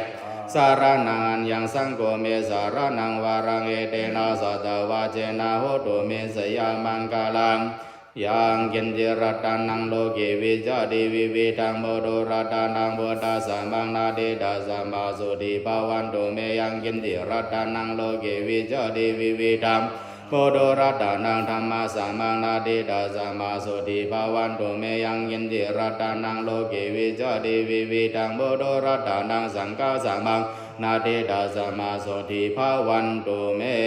saraṇaṃ aññaṃ saṅgho me saraṇaṃ varaṃ etena saccavajjena hotu me jayamaṅgalaṃ. Yaṅkiñci ratanaṃ loke vijjati vividhaṃ puthu ratanaṃ buddhasamaṃ natthi tasmā sotthī bhavantu me. Yaṅkiñci ratanaṃ loke vijjati vividhaṃ puthu ratanaṃ dhammasamaṃ natthi tasmā sotthī bhavantu me. Yaṅkiñci ratanaṃ loke vijjati vividhaṃ puthu ratanaṃ saṅghasamaṃ natthi tasmā sotthī bhavantu me.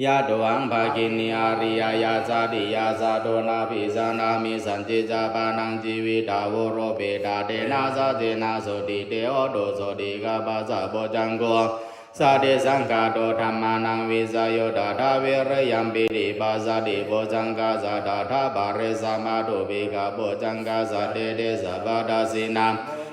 Yatthūhaṃ bhagini ariyāya jātiyā jāto nābhijānāmi sañcicca pāṇaṃ jīvitā voropetā tena saccena sotthi te hotu sotthi. Gabbhassa bojjhaṅgo satisaṅkhāto dhammānaṃ vicayo tathā viriyampīti passaddhi bojjhaṅgassa tathā pare samato pekkha bojjhaṅgassa tete sabbadassinā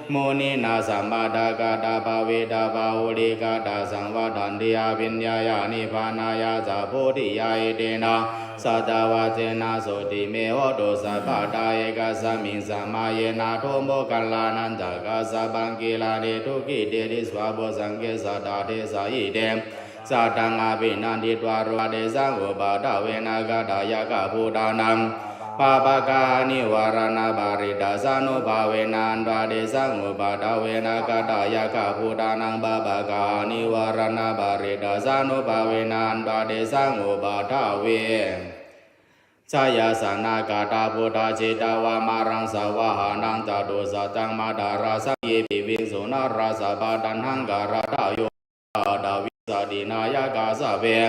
muninā sammadakkhātā bhāvitā bahulīkatā saṃvattanti abhiññāya nibbānāya ca bodhiyā etena saccavajjena sotthi me hotu sabbadā. Ekasmiṃ samaye nātho moggallānañca kassapaṃ gilāne dukkhite disvā bojjhaṅge satta desayi te sataṃ abhinanditvā rogā tesaṃ upaddavena kaṭṭhakabbhūtānaṃ pāpaggahanivāraṇaparittassānubhāvena hantvā tesaṃ upaddavena kaṭṭhakabbhūtānaṃ pāpaggahanivāraṇaparittassānubhāvena hantvā tesaṃ upaddave. Jayāsanāgatā buddhā jetvā māraṃ savāhanaṃ catusaccāmatarasaṃ ye piviṃsu narāsabhā. Taṇhaṅkarādayo aṭṭhavīsati nāyakā sabbe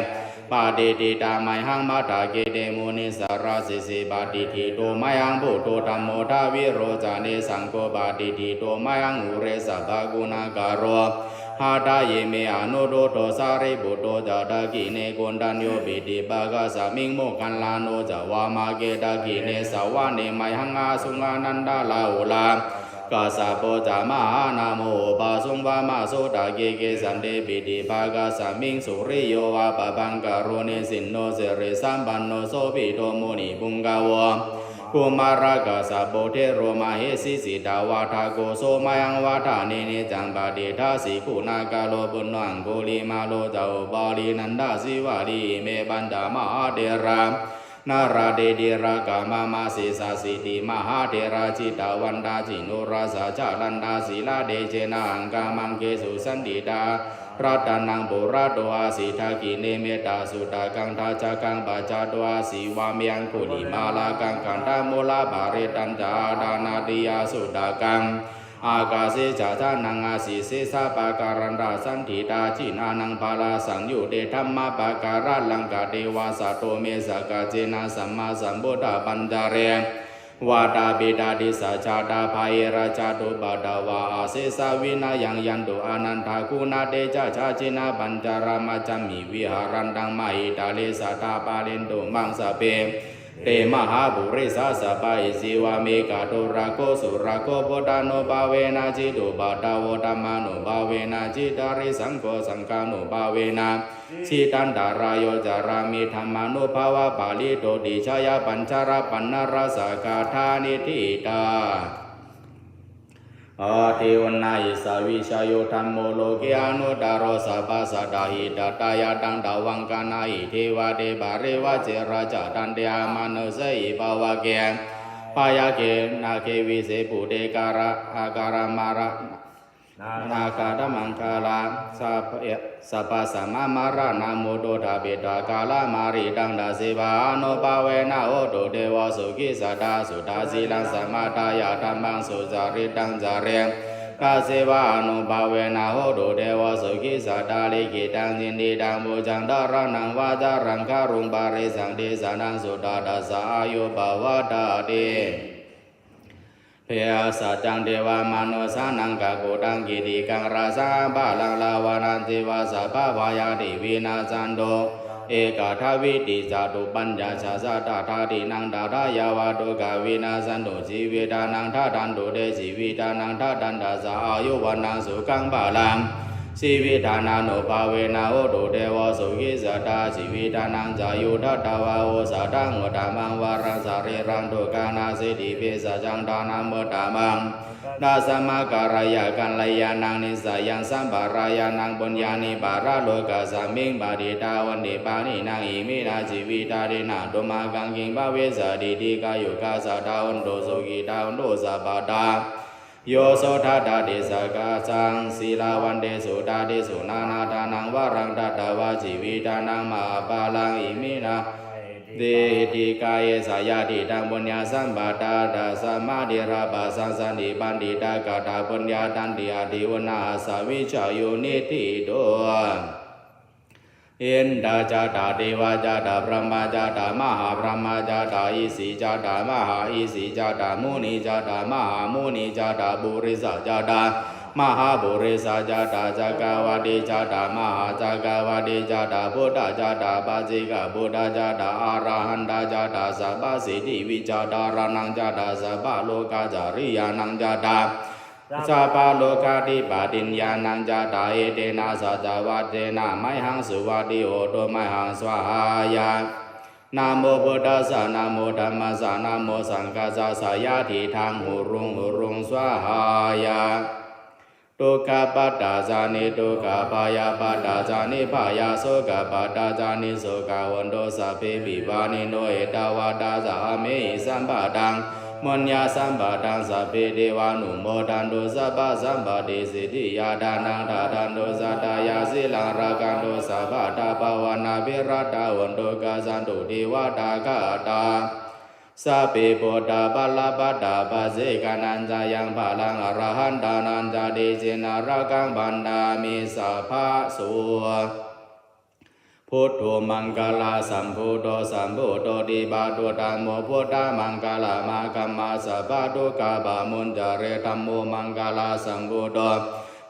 patiṭṭhitā mayhaṃ matthake te munissarā. Sīse patiṭṭhito mayhaṃ buddho dhammo dvilocane saṅgho patiṭṭhito mayhaṃ ure sabbaguṇākaro. Hadaye me anuruddho sārīputto ca dakkhiṇe koṇḍañño piṭṭhibhāgasmiṃ moggallāno ca vāmake. Dakkhiṇe savane mayhaṃ āsuṃ ānandarāhulā kassapo ca mahānāmo ubhāsuṃ vāmasotake. Kesante piṭṭhibhāgasmiṃ suriyo va pabhaṅkaro nisinno sirisampanno sobhito munipuṅgavo. Kumārakassapo thero mahesī cittavādako so mayhaṃ vadane niccaṃ patiṭṭhāsi guṇākaro. Puṇṇo aṅgulimālo ca upālī nandasīvalī ime pañca mahātherā nalāṭe tilakā mama. Sesāsīti mahātherā jitavantā jinorasā jalantā sīlatejena aṅgamaṅgesu saṇṭhitā. Ratanaṃ purato āsi dakkhiṇe mettasuttakaṃ dhajaggaṃ pacchato āsi vāme aṅgulimālakaṃ. Khandhamoraparittañca āṭānāṭiyasuttakaṃ ākāse chadanaṃ āsi sesā pākārantaṃ saṇṭhitā. Jinānaṃ balasaṃyutte dhammapākāralaṅkate vasato me sakkacce na sammāsambuddhapañjare. Vātapittādisañjātā bāhirajjhattupaddavā asesā vinayaṃ yantu anantaguṇatejajā. Jinapañjaramajjhamhi viharantaṃ mahītale sadā pālentu maṃ sabbe Te mahāpurisāsabhā isivā, meghaturakkho surakkho, buddhānubhāvena jitupaddavo, dhammānubhāvena jitārisaṅgho, saṅghānubhāvena jitantarāyo, carāmi dhammānubhāvapālito. Tijaya pañjara paṇṇarasa gathā niṭṭhitā, addhi uṇhissa vijayo dhammo, loke anuttaro sabbasattahitatthāya. Taṃ tvaṃ gaṇhāhi devā, te parivajjena cattanti, amanusse iva pavake. Byagghe nāge vise bhūte, kālakammamāraṇā, nāgā ca mahākārā. Sabba sabbasammā mārā, nāmuttappattidākārā. Māritaṃ tasseva ānubhāvena, hotu devo sukhī sadā. Suddhasīlaṃ samādāya, dhammaṃ sucaritaṃ care, tasseva ānubhāvena, hotu devo sukhī sadā. Likkhitaṃ cintitaṃ pūjaṃ, dhāraṇaṃ vācāraṃ garuṃ, parittaṃ desanaṃ suttaṃ, tassa āyu pavaḍḍhatīti. Bhāsiyyaṃ devamanussānaṃ, kakuttaṃ kittakaṃ rasaṃ, balaṃ rāvaṇaṃ ceva sabbā, bhayāti vinassantu. Ekadā vīti catuppaññā, dasasahassadhātīnaṃ, tathāyeva dukkhavināsatu, jīvitānaṃ dadantu te, jīvitā dadanti, tassa āyu vaṇṇaṃ sukhaṃ balaṃ. Jīvitānānubhāvena, hotu devo sukhī sadā. Jīvitā cāyu datvā, osathaṃ uttamaṃ varaṃ, sarīraṃ dukkhā naseti, vesañca dhanamuttamaṃ. Tasmā kālāya kalyāṇaṃ, nisayaṃ sampādāya, yaṃ puññāni paralokasmiṃ, patiṭṭhā honti pāṇinā, iminā jīvitā, dinnā tumhākaṃ, kiṃ bhavissatīti. Dīghāyukā sadā hontu, sukhitā hontu sabbadā. Yo sottha dassati saṅghaṃ, sīlavantesu dasseti, nānatthaṃ varaṃ datvā, jīvitā mahapphalāni, iminā dīghāyukā. Esa yadidaṃ puññasampadā, tasmā dhīrā bhāsassanti, paṇḍitāgatā puññakkhettaṃ, addhi uṇhissa vijayo niṭṭhito. Indā ca tha, devā ca tha, brahmā ca tha, mahābrahmā ca tha, isi ca tha, mahāisi ca tha, munī ca tha, mahāmunī ca tha, purisa ca tha, mahāpurisa ca tha, cakkavāṭī ca tha, mahācakkavāṭī ca tha, buddhā ca tha, paccekabuddhā ca tha, arahantā ca tha, sabbasiddhivijjādharaṇaṃ ca tha, sabbalokacāriyānaṃ ca tha, sabbalokadhipatiñāṇaṃ ca tha. Etena saccavajjena, mayhaṃ suvatthi hotu, mayhaṃ svāhāya. Namo buddhassa, namo dhammassa, namo saṅghassa, jayasiddhiṃ hotu, hotu svāhāya. Dukkhappattā ca niddukkhā, bhayappattā ca nibbhayā, sokappattā ca nissokā, hontu sabbepi pāṇino. Ettāvatā ca amhehi sambhataṃ puññasampadaṃ, sabbe devānumodantu, sabbasampattisiddhiyā. Dānaṃ dadantu saddhāya, sīlaṃ rakkhantu sabbadā, bhāvanābhiratā hontu, gacchantu devatāgatā. Sabbe buddhā balappattā, paccekānañca yaṃ balaṃ, arahantānañca tejena, rakkhaṃ bandhāmi sabbaso. Buddho maṅgalasambhūto, sambuddho dippaṭipakkho, buddhamaṅgalamāgamma, sabbadukkhā pamuñcare. Dhammo maṅgalasambhūto,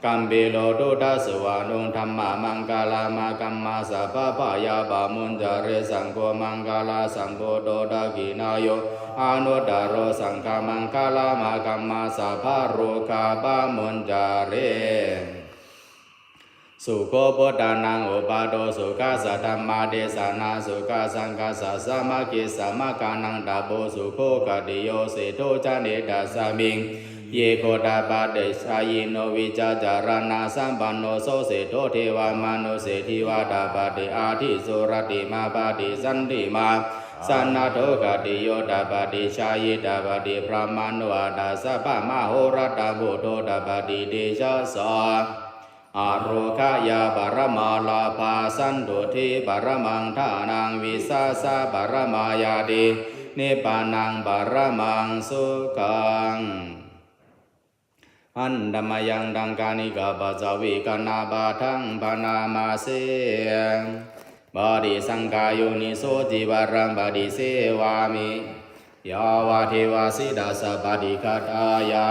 gambhīro duddaso, anuttamaṅgalamāgamma, sabbabhayā pamuñcare. Saṅgho maṅgalasambhūto, dakkhiṇeyyo anuttaro, saṅghamaṅgalamāgamma, sabbarogā pamuñcare. Sukho buddhānaṃ uppādo, sukhā saddhammadesanā, sukhā saṅghassa sāmaggī, samaggānaṃ tapo sukho. Khatiyo seṭṭho jāne, tasmiṃ ye gottapaṭisarino, vijjācaraṇasampanno, so seṭṭho devamanusseseva tapati, aṭṭhī surattimā paṭisantī mā. Sannaddho khatiyo tapati, jhāyī tapati brāhmaṇo, atha sabbamahorattaṃ buddho tapati, tejasā ārogyaparamā lābhā, santuṭṭhiparamaṃ dhanaṃ, vissāsaparamā ñāti, nibbānaṃ paramaṃ sukhaṃ. Handa mayaṃ taṃ kaṇikapaccavekkhaṇapāṭhaṃ bhaṇāma se. Paṭisaṅkhā yoniso cīvaraṃ paṭisevāmi, yāvadeva sītassa paṭighātāya,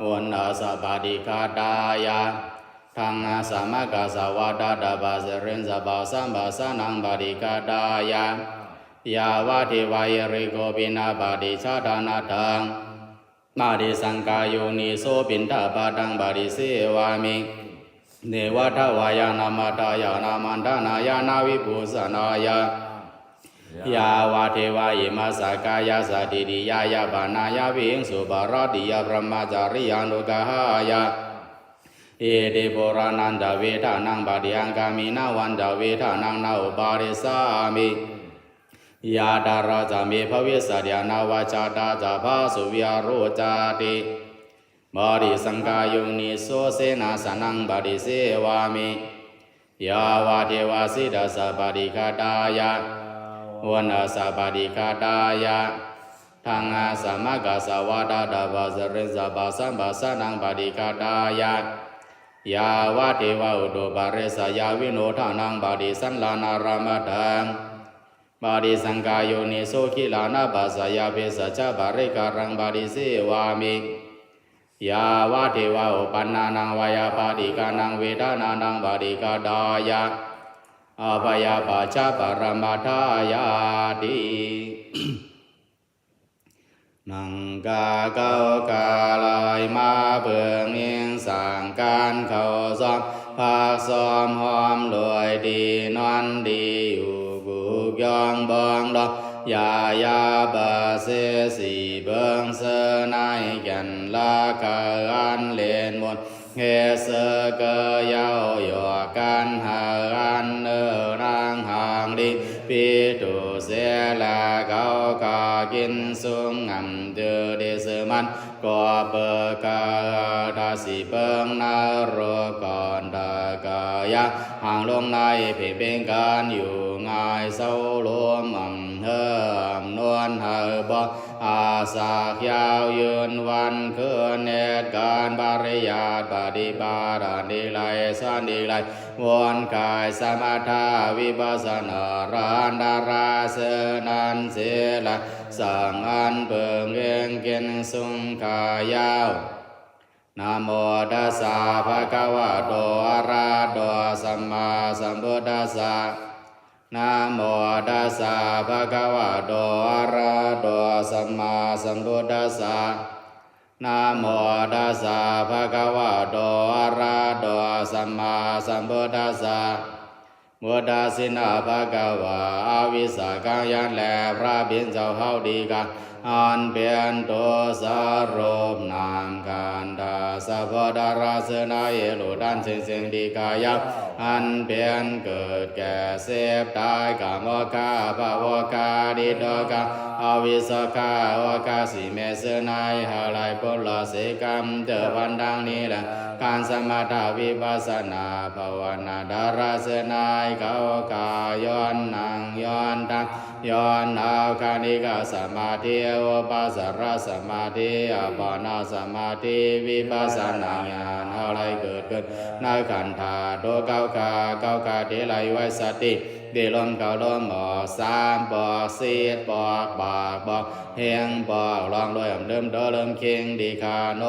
uṇhassa paṭighātāya, ḍaṃsamakasavātātapasiriṃsapasamphassānaṃ paṭighātāya, Yāvadeva hirikopinapaṭicchādanatthaṃ, paṭisaṅkhā yoniso piṇḍapātaṃ paṭisevāmi. Neva davāya na madāya na maṇḍanāya na vibhūsanāya, yāvadeva imassa kāyassa ṭhitiyā yāpanāya vihiṃsuparatiyā brahmacariyānuggahāya. Iti purāṇañca vedanaṃ paṭihaṅkhāmi navañca vedanaṃ na uppādessāmi. Yātrā ca me bhavissati anavajjatā ca phāsuvihāro cāti. Paṭisaṅkhā yoniso senāsanaṃ paṭisevāmi. Yāvadeva sītassa paṭighātāya, uṇhassa paṭighātāya, ṭhānāsamaggassa vātatappasiriṃsapasamphassānaṃ paṭighātāya, yāvadeva utuparissayavinodanaṃ paṭisallānārāmatthaṃ, paṭisaṅkhā yoniso gilānapaccayabhesajjaparikkhāraṃ paṭisevāmi. Yāvadeva uppannānaṃ vāyabādhikānaṃ vedanānaṃ paṭighātāya, abyāpajjhaparamatāyāti. หนังกาเก๊ากาลายม้าเผิง อิงสังกานเข้าซ้อม พักซ้อมหอมโดยดี นอนดีอยู่กุกยอง บ้องดอง อย่ายาบาดเสีย สี่เผิงเซอในแก่น ละเกออันเล่นมนต์ เฮเซอเกอเย้า หยอกกันหาอันเนอนางหางดี พิษถูกเสียแล เขาก็กินสุง งำจือดีซื่อมัน ก็เปิดกา ถ้าสี่เผิงนรกก่อน ถ้ากายะ ห่างลงในเพ่งเป็นการอยู่ง่าย เศร้าลมอ่ำเฮิมนวลให้บ่ อาสากยาวยืนวันคืน เหตุการณ์ปริยัติปฏิบัติ อันดีไรสอนดีไร วนกายสมถะวิปัสสนา ร้านดาราเสนันเสลา สั่งอันเปิงเองกินสุงขายาว Namo tassa bhagavato arahato sammāsambuddhassa. Namo tassa bhagavato arahato sammāsambuddhassa. Namo tassa bhagavato arahato sammāsambuddhassa. พุทธัสสะนะ ภะคะวา อะวิสสะ กัง ยัน แล พระผู้เป็นเจ้าเฮาดีกา อันเป็นต้นสรุปนามขันธะ สัพพะดาราเสนา เอโลตันเซ็งเซ็งดีกาเย้า อันเป็นเกิดแก่เสพตาย กามกะ ภวกะ อดีตกะ อวิสกะ โอกาสสี่เมตเสนา ให้หลายพ้นละเสกรรมเจอวันดังนี้แล การสมถะวิปัสสนาภาวนาดาราเสนา เขากาย้อนนั่งย้อนตั้ง ย้อนเอาคณิกะสมาธิ อุปจารสมาธิ อัปปนาสมาธิ วิปัสสนาญาณ เอาไหลเกิดขึ้น ในขันธาตุเขากา เขากาทีไรไว้สติ ที่ลมเข้าลมออก สามปอก สิบปอก ปากบอก เฮงบอก ลองรวย เริ่มโตเริ่มเข่งดีคาโน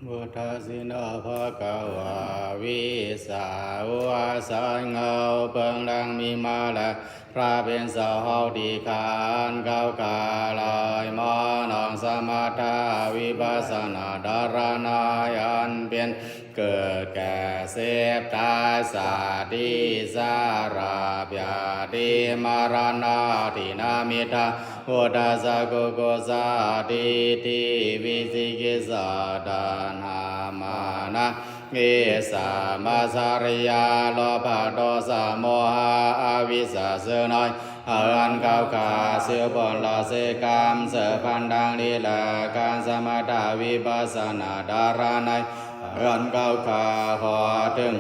บท สิน ภะคะวา วิสา หัว สาย เงา เปิง ดัง มี มา และ พระ เป็น เสา เฮา ดี ขัน เขา ขา ลอย หมอน ออก สมถะ วิปัสสนา ดารณะ อัน เป็น เกิด แก่ เจ็บ ตาย ชาติ ชรา พยาธิ มรณะ ทิ น มิทธา อุทธัสสะ กุกุจจะ ทิฏฐิ วิจิกิจฉา ตัณหา มานะ ทิฏฐิ มาจฉริยะ โลภะ โทสะ โมหะ อวิชชา เชื่อน้อย เหิน เขา ขา เชื่อ ผล เชื่อ กรรม เชื่อ พัน ดัง นี้ และ การ สมถะ วิปัสสนา ดารณะ เหิน เขา ขา ขอ ถึง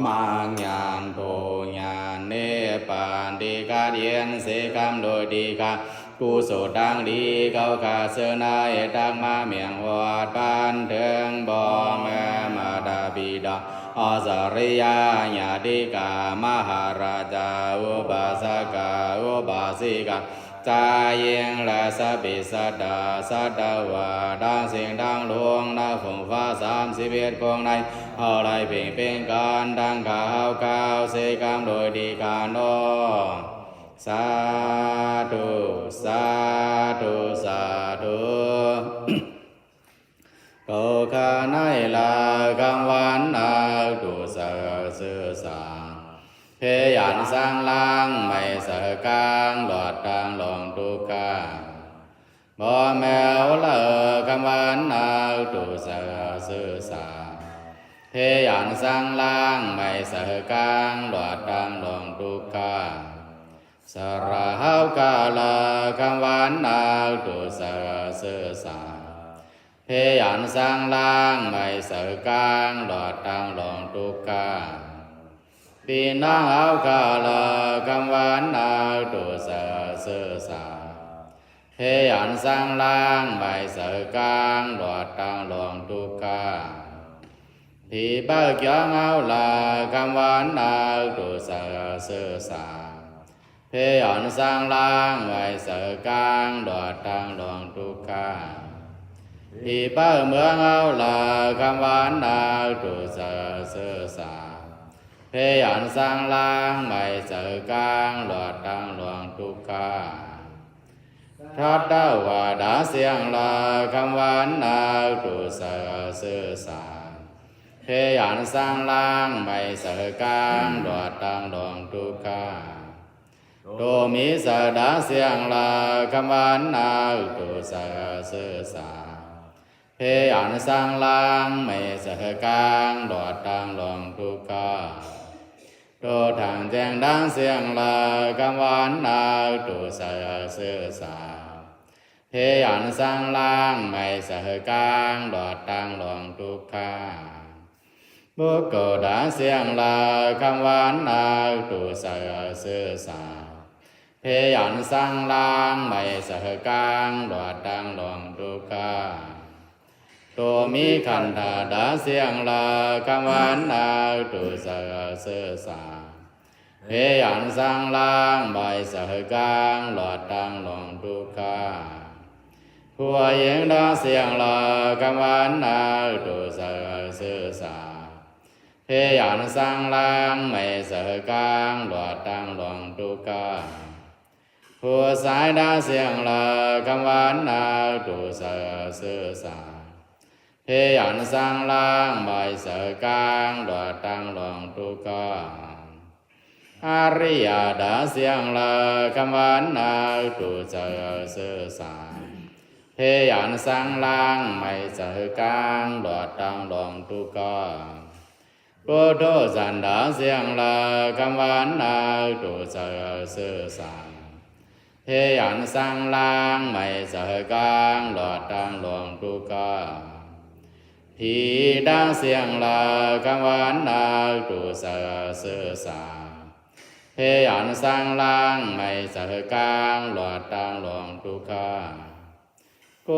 มรรค ญาณ ผล ญาณ นิพพาน ที่ ขัด เย็น เสีย กรรม โดย ที่ ขัด กุศล ดัง นี้ เขา ขา เชื่อ ใน ตัก มา เมียง หอด บัน เทิง พ่อ แม่ มาตา บิดา อาจาริยะ ญาติกา มหาราชา อุปาสกา อุปาสิกา ชาย หญิง และ สัพพิ สัตตา สัตวา ทั้ง สิ่ง ทั้ง หลวง ณ ฝูง ฟ้า สามสิบเอ็ด พวง ใน เฮา ได้ เพ่ง เป็น กัน ทั้ง ข้า เฮา เขา เสีย กรรม โดย ที่ ขัด น้อม สาธุ สาธุ สาธุ เขา ขา ใน ลา คำ วัน นัก ดู เสอ ซื่อ สา พยาน สัง ล้าง ไม่ เสอ กลาง หลอด ทาง หลง ทุกข์ ข้า บ่ แมว เลอ คำ วัน นัก ดู เสอ ซื่อ สา พยาน สัง ล้าง ไม่ เสอ กลาง หลอด ทาง หลง ทุกข์ ข้า สระ เฮา ข้า เลอ คำ วัน นัก ดู เสอ ซื่อ สา พยาน สัง ล้าง ไม่ เสอ กลาง หลอด ทาง หลง ทุกข์ ข้า ปี น้อง เฮา ข้า เลอ คำ วัน นัก ดู เสอ ซื่อ สา พยาน สัง ล้าง ไม่ เสอ กลาง หลอด ทาง หลง ทุกข์ ข้า ผี เป้า เกียว เฮา เลอ คำ วัน นัก ดู เสอ ซื่อ สา พยาน สัง ล้าง ไม่ เสอ กลาง หลอด ทาง หลง ทุกข์ ข้า ผี เป้า เมือง เฮา เลอ คำ วัน นัก ดู เสอ ซื่อ สา พยาน สัง ล้าง ไม่ เสอ กลาง หลอด ทาง หลง ทุกข์ ข้า ทัตตวาดา เสียง เลอ คำ วัน นัก ดู เสอ ซื่อ สา พยาน สัง ล้าง ไม่ เสอ กลาง หลอด ทาง หลง ทุกข์ ข้า โต มี สดา เสียง เลอ คำ วัน นัก ดู เสอ ซื่อ สา พยาน สัง ล้าง ไม่ เสอ กลาง หลอด ทาง หลง ทุกข์ ข้า โต ทาง แจ้ง ดัง เสียง เลอ คำ วัน นัก ดู เสอ ซื่อ สา พยาน สัง ล้าง ไม่ เสอ กลาง หลอด ทาง หลง ทุกข์ ข้า บุคคล ดา เสียง เลอ คำ วัน นัก ดู เสอ ซื่อ สา พยาน สัง ล้าง ไม่ เสอ กลาง หลอด ทาง หลง ทุกข์ ข้า โต มี ขันธะ ดา เสียง เลอ คำ วัน นัก ดู เสอ ซื่อ สา พยาน สัง ล้าง ไม่ เสอ กลาง หลอด ทาง หลง ทุกข์ ข้า ผู้ หญิง ดา เสียง เลอ คำ วัน นัก ดู เสอ ซื่อ สา พยาน สัง ล้าง ไม่ เสอ กลาง หลอด ทาง หลง ทุกข์ ข้า ผู้ ชาย ดา เสียง เลอ คำ วัน นัก ดู เสอ ซื่อ สา พยาน สัง ล้าง ไม่ เสอ กลาง หลอด ทาง หลง ทุกข์ ข้า อริยะ ดา เสียง เลอ คำ วัน นัก ดู เสอ ซื่อ สา พยาน สัง ล้าง ไม่ เสอ กลาง หลอด ทาง หลง ทุกข์ ข้า ပုထုဇဉ် ဒာ เสียง เลอ คำ วัน นัก ดู เสอ ซื่อ สา พยาน สัง ล้าง ไม่ เสอ กลาง หลอด ทาง หลง ทุกข์ ข้า ผี ดา เสียง เลอ คำ วัน นัก ดู เสอ ซื่อ สา พยาน สัง ล้าง ไม่ เสอ กลาง หลอด ทาง หลง ทุกข์ ข้า ค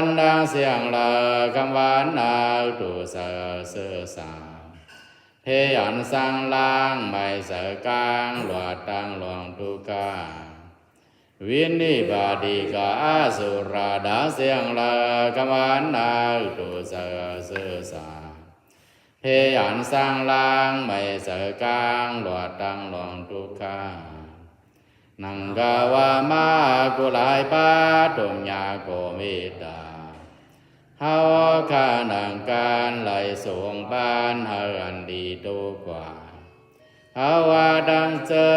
น ดา เสียง เลอ คำ วัน นัก ดู เสอ ซื่อ สา พยาน สัง ล้าง ไม่ เสอ กลาง หลอด ทาง หลง ทุกข์ ข้า Viṇipātikā asurā, ดังเสียงระฆังวัน นักดูสักศึกษา เพลงอันสร้างล้างไม่เจอกลาง รอดทั้งหลงทุกข์ ข้านั่งกาวามา กุหลายพระดมยาโกมิตา เฮาข้านั่งการไหลสงบ้าน เฮาอันดีทุกข์กว่า เฮาว่าดังเจอ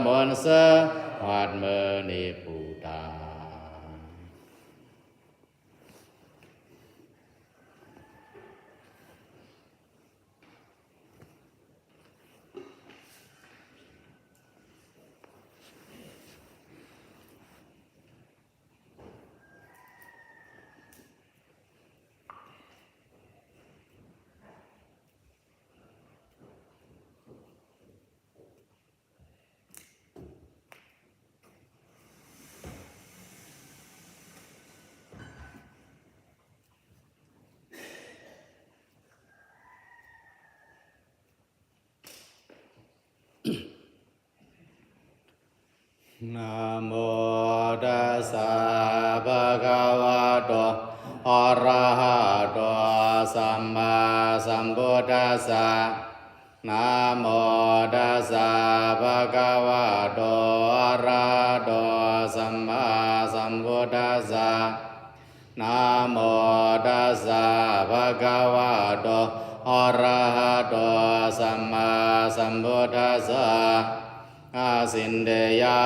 มนต์เสอ หอดมื้อนี้ปูตา Namo tassa bhagavato arahato sammāsambuddhassa. Namo tassa bhagavato arahato sammāsambuddhassa. Namo tassa bhagavato arahato sammāsambuddhassa. อาสินเทยา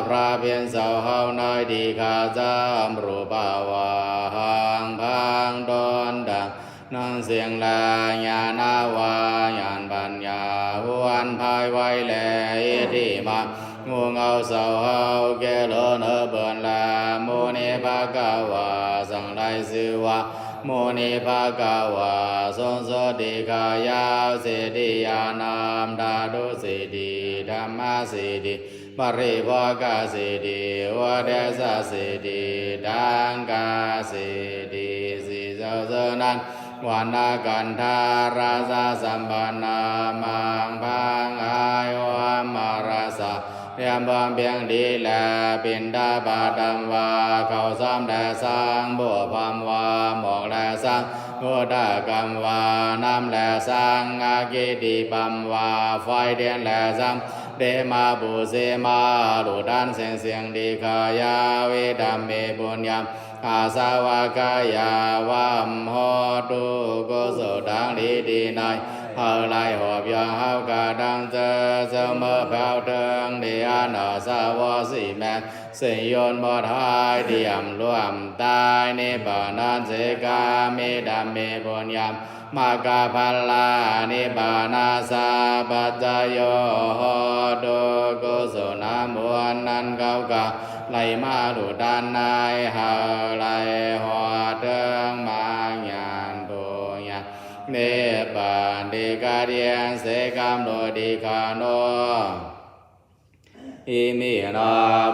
พระผู้เป็นเจ้า เฮาน้อยดีข้าเจ้า รูปวาหัง พังดอนดัง หนังเสียงและญาณวา ญาณปัญญา หวนพายไว้แล อิทิมา หมู่เงาเจ้าเฮา เกโลเนอเปินแล มุนิภะคะวา สังได้ชื่อว่า มุนิภะคะวา ทรงสุดที่ข้ายาว สิทธิญาณธรรม ธาตุสิทธิ ธรรมสิทธิ ปริภโภคสิทธิ อุเทจสิทธิ ทังคสิทธิ สี่เจ้าเจ้านั้น วรรณกันธาราชสัมปันนา มังพังหายหวมมาราชา เรียมพร้อมเพียงดีแล ปิณฑบาตธรรมวา ข้าวซ้อมแด่สัง โพชฌัพพะวา หมวกแด่สัง โผฏฐัพพะวา น้ำแด่สัง อักขิดิบพรรมวา ไฟเทียนแด่สัง เตมาปูเสมา ลูกทานเสียงเสียงดีข้ายาว อิทัมเม ปุญญัง อาสวะขะยา วัมโหตุ กุศลทั้งดีที่นาย เฮาไหลหอบยองเฮากะดังเจอ เจ้าเมื่อแผวเถิง ดีอันอาสวะสีแมน เสียงยนต์บอดหาย เตรียมร่วมตาย นิพพานันเสกามิ ธัมเม ปุญญัง มัคคะผลา นิพพานัสสะ ปัจจโย โหตุ กุศลน้ำมนต์นั้นเขากะไหลมาลูกทานนาย เฮาไหลหอดเถิง มรรคญาณ ภูญาณ นิพพานที่กะเตียนเสกามโลดีคาโน อิมิโน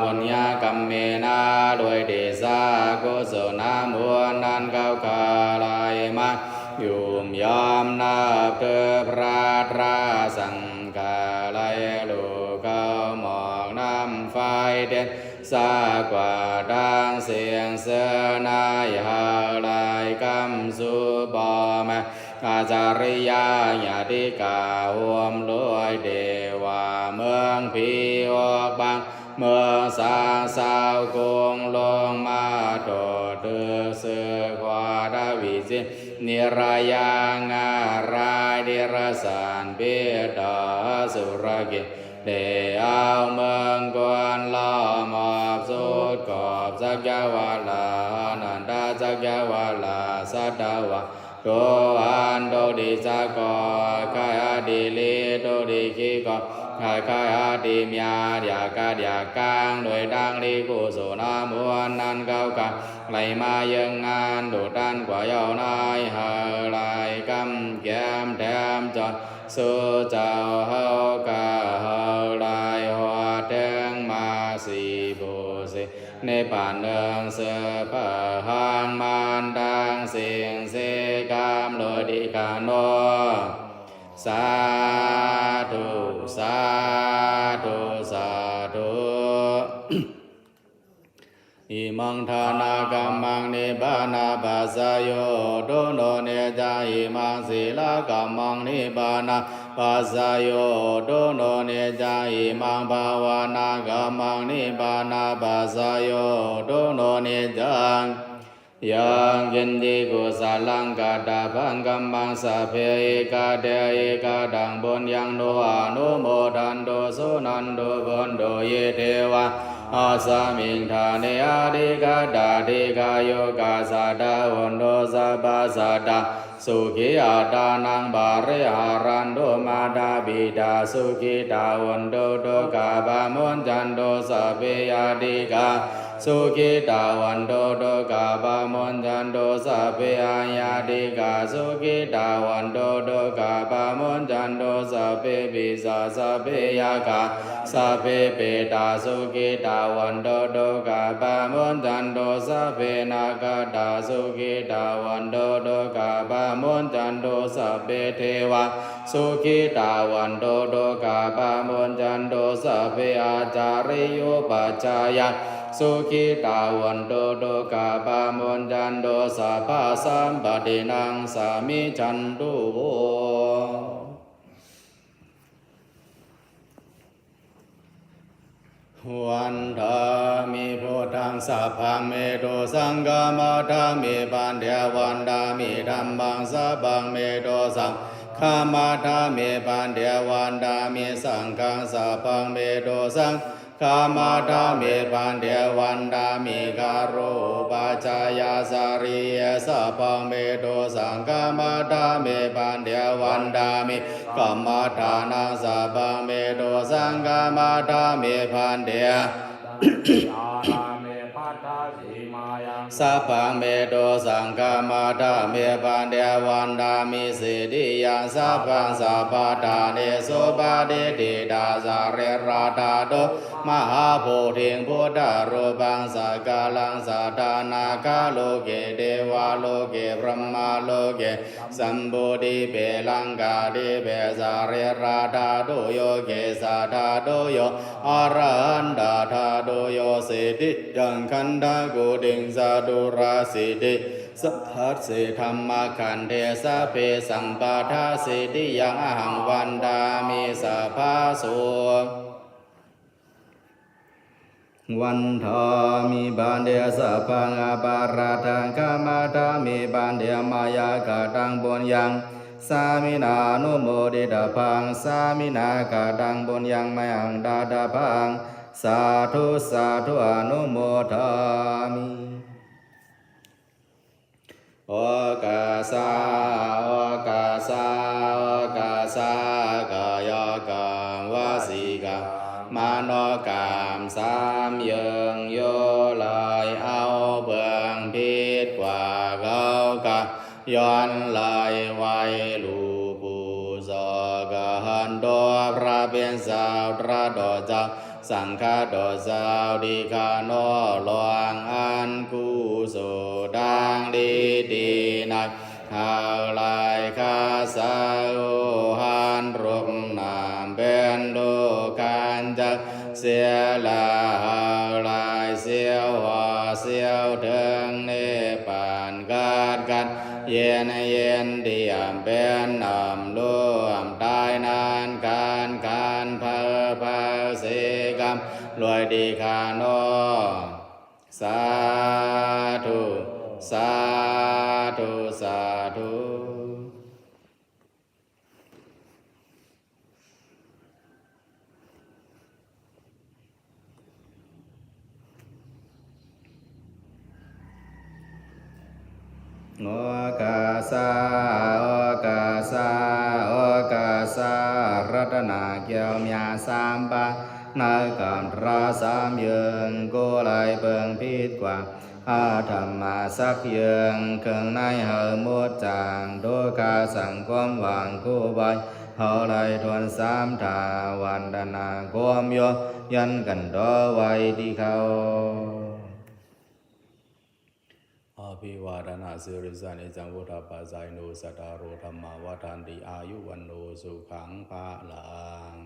ปุญญกัมเมนะ ด้วยเดชะกุศลน้ำมนต์นั้นเขากะไหลมา ยุมยอมนับถือพระตราสังฆา ไหลลูกเข้าหมอกน้ำไฟเทียน สากว่าดังเสียงเสือใน เฮาไหลกำสู่พ่อแม่ อาจาริยะญาติกา ร่วมด้วยเทวา เมืองผีออกบัง เมืองสางสาวกรุงลงมาโตตึก เสือขวาดาวิจิตร นิรยางอาราย ติรสารพิษต่อสุรกิจ ได้เอาเมืองกวนล้อมรอบสุดขอบ สักยวาลา อานันทสักยวาลา สัตวา โตอันตกดีสักกอ ใครอดีลีตกดีขี้กอ ใครอดีเมีย อยากกัดอยากกัง โดยดังลีกุศลน้ำมนต์นั้นเขากะไหลมาเยืองงาน ดูดันกว่าเย้านาย เฮาไหลกำแก้มแถมจอ สู่เจ้าเฮากะเฮาไหลหอดเถิง มาสีผู้สี นิพพานเนืองเสือผ้าหางมารทั้งสิ้น เสกามโลดีคาโน สาธุ สาธุ สาธุ imaṃ dānakammaṃ nibbānapaccayo hotu no niccaṃ, imaṃ sīlakammaṃ nibbānapaccayo hotu no niccaṃ, imaṃ bhāvanākammaṃ nibbānapaccayo hotu no niccaṃ. Yaṃ kiñci kusalaṃ kattabbaṃ kammaṃ sabbe ekā te ekataṃ puññaṃ no anumodantu suṇantu bhonto ye devā asmiṃ ṭhāne adhigatā dīghāyukā sadā hontu sabbā sadā sukhī attānaṃ pariharantu. Mātā pitā sukhitā hontu dukkhā pamuñcantu, sabbe ñātikā sukhitā hontu dukkhā pamuñcantu, sabbe aññātikā sukhitā hontu dukkhā pamuñcantu, sabbe pisā sabbe yakkhā sabbe petā sukhitā hontu dukkhā pamuñcantu, sabbe nakkhattā sukhitā hontu dukkhā pamuñcantu, sabbe devā sukhitā hontu dukkhā pamuñcantu, sabbe ācariyupajjhāyā sukhitā hontu dukkhā pamuñcantu, sabbasampattināṃ samijjhantu vo. Vandāmi buddhaṃ sabbaṃ me dosaṃ khamatha me bhante, vandāmi dhammaṃ sabbaṃ me dosaṃ khamatha me bhante, vandāmi saṅghaṃ sabbaṃ me dosaṃ khamatha me bhante, vandāmi garopacayācariye sabbaṃ me dosaṃ khamatha me bhante, vandāmi kammaṭṭhānaṃ sabbaṃ me dosaṃ khamatha me bhante. Sabbaṃ me dosaṃ khamatha me bhante, vandāmi siddhiyaṃ sabbaṃ sabbaṭṭhānesu patiṭṭhitā sarīradhātu mahābodhiṃ buddharūpaṃ sakalaṃ sadā nāgaloke devaloke brahmaloke jambudīpe laṅkādīpe sarīradhātuyo kesadhātuyo arahantātuyo siddhiyaṃ gandhakuṭiṃ caturāsītisahassi dhammakkhandhe sabbesaṃ paṭṭhāsiddhiyaṃ ahaṃ vandāmi sabbaso. Vandāmi bhante sabbaṃ aparādhaṃ khamatha me bhante, mayā kataṃ puññaṃ sāminā anumoditabbaṃ, sāminā kataṃ puññaṃ mayhaṃ dātabbaṃ. Sādhu sādhu anumodāmi. Okāsa okāsa okāsa kāyakaṃ vacīkaṃ manokaṃ สาม อย่าง โย เลย เอา เบื้อง ผิด กว่า เขา กา ย้อน เลย ไว้ รูป ผู้ สอก หัน โต พระ เป็น เจ้า ตรัส ต่อ เจ้า สังฆะ ต่อ เจ้า ทีฆะ หนอ ลอง อัน กุศล ดัง ดี ดี นั้น เฮา ไล ข้า สาว หัน รูป นาม เป็น ทุกขัน จัก เสีย และ เฮา ไล เสียว หอ เสียว เถิง นิพพาน ขัด ขัด เย็น เย็น เตียม เป็น น้ำ รวม ตาย นาน ขัน ขัน เผา เผา เสีย กรรม รวย ทีฆะ หนอ สาธุ สาธุ สาธุ โอกาสา โอกาสา โอกาสา รัตนแก้วเมียสามปา ในกำพร้าสามอย่าง ก็เลยเพิ่งผิดกว่า อาธรรมะสักอย่าง เครื่องในเฮาหมดจาง โดยข้าสังคมวางคู่ไว้ เฮาไล่ทวนสามท่า วันตนาคมโย ยันกันต่อไว้ที่เขา Abhivādanasīlissa niccaṃ vuḍḍhāpacāyino cattāro dhammā vaḍḍhanti āyu vaṇṇo sukhaṃ balaṃ.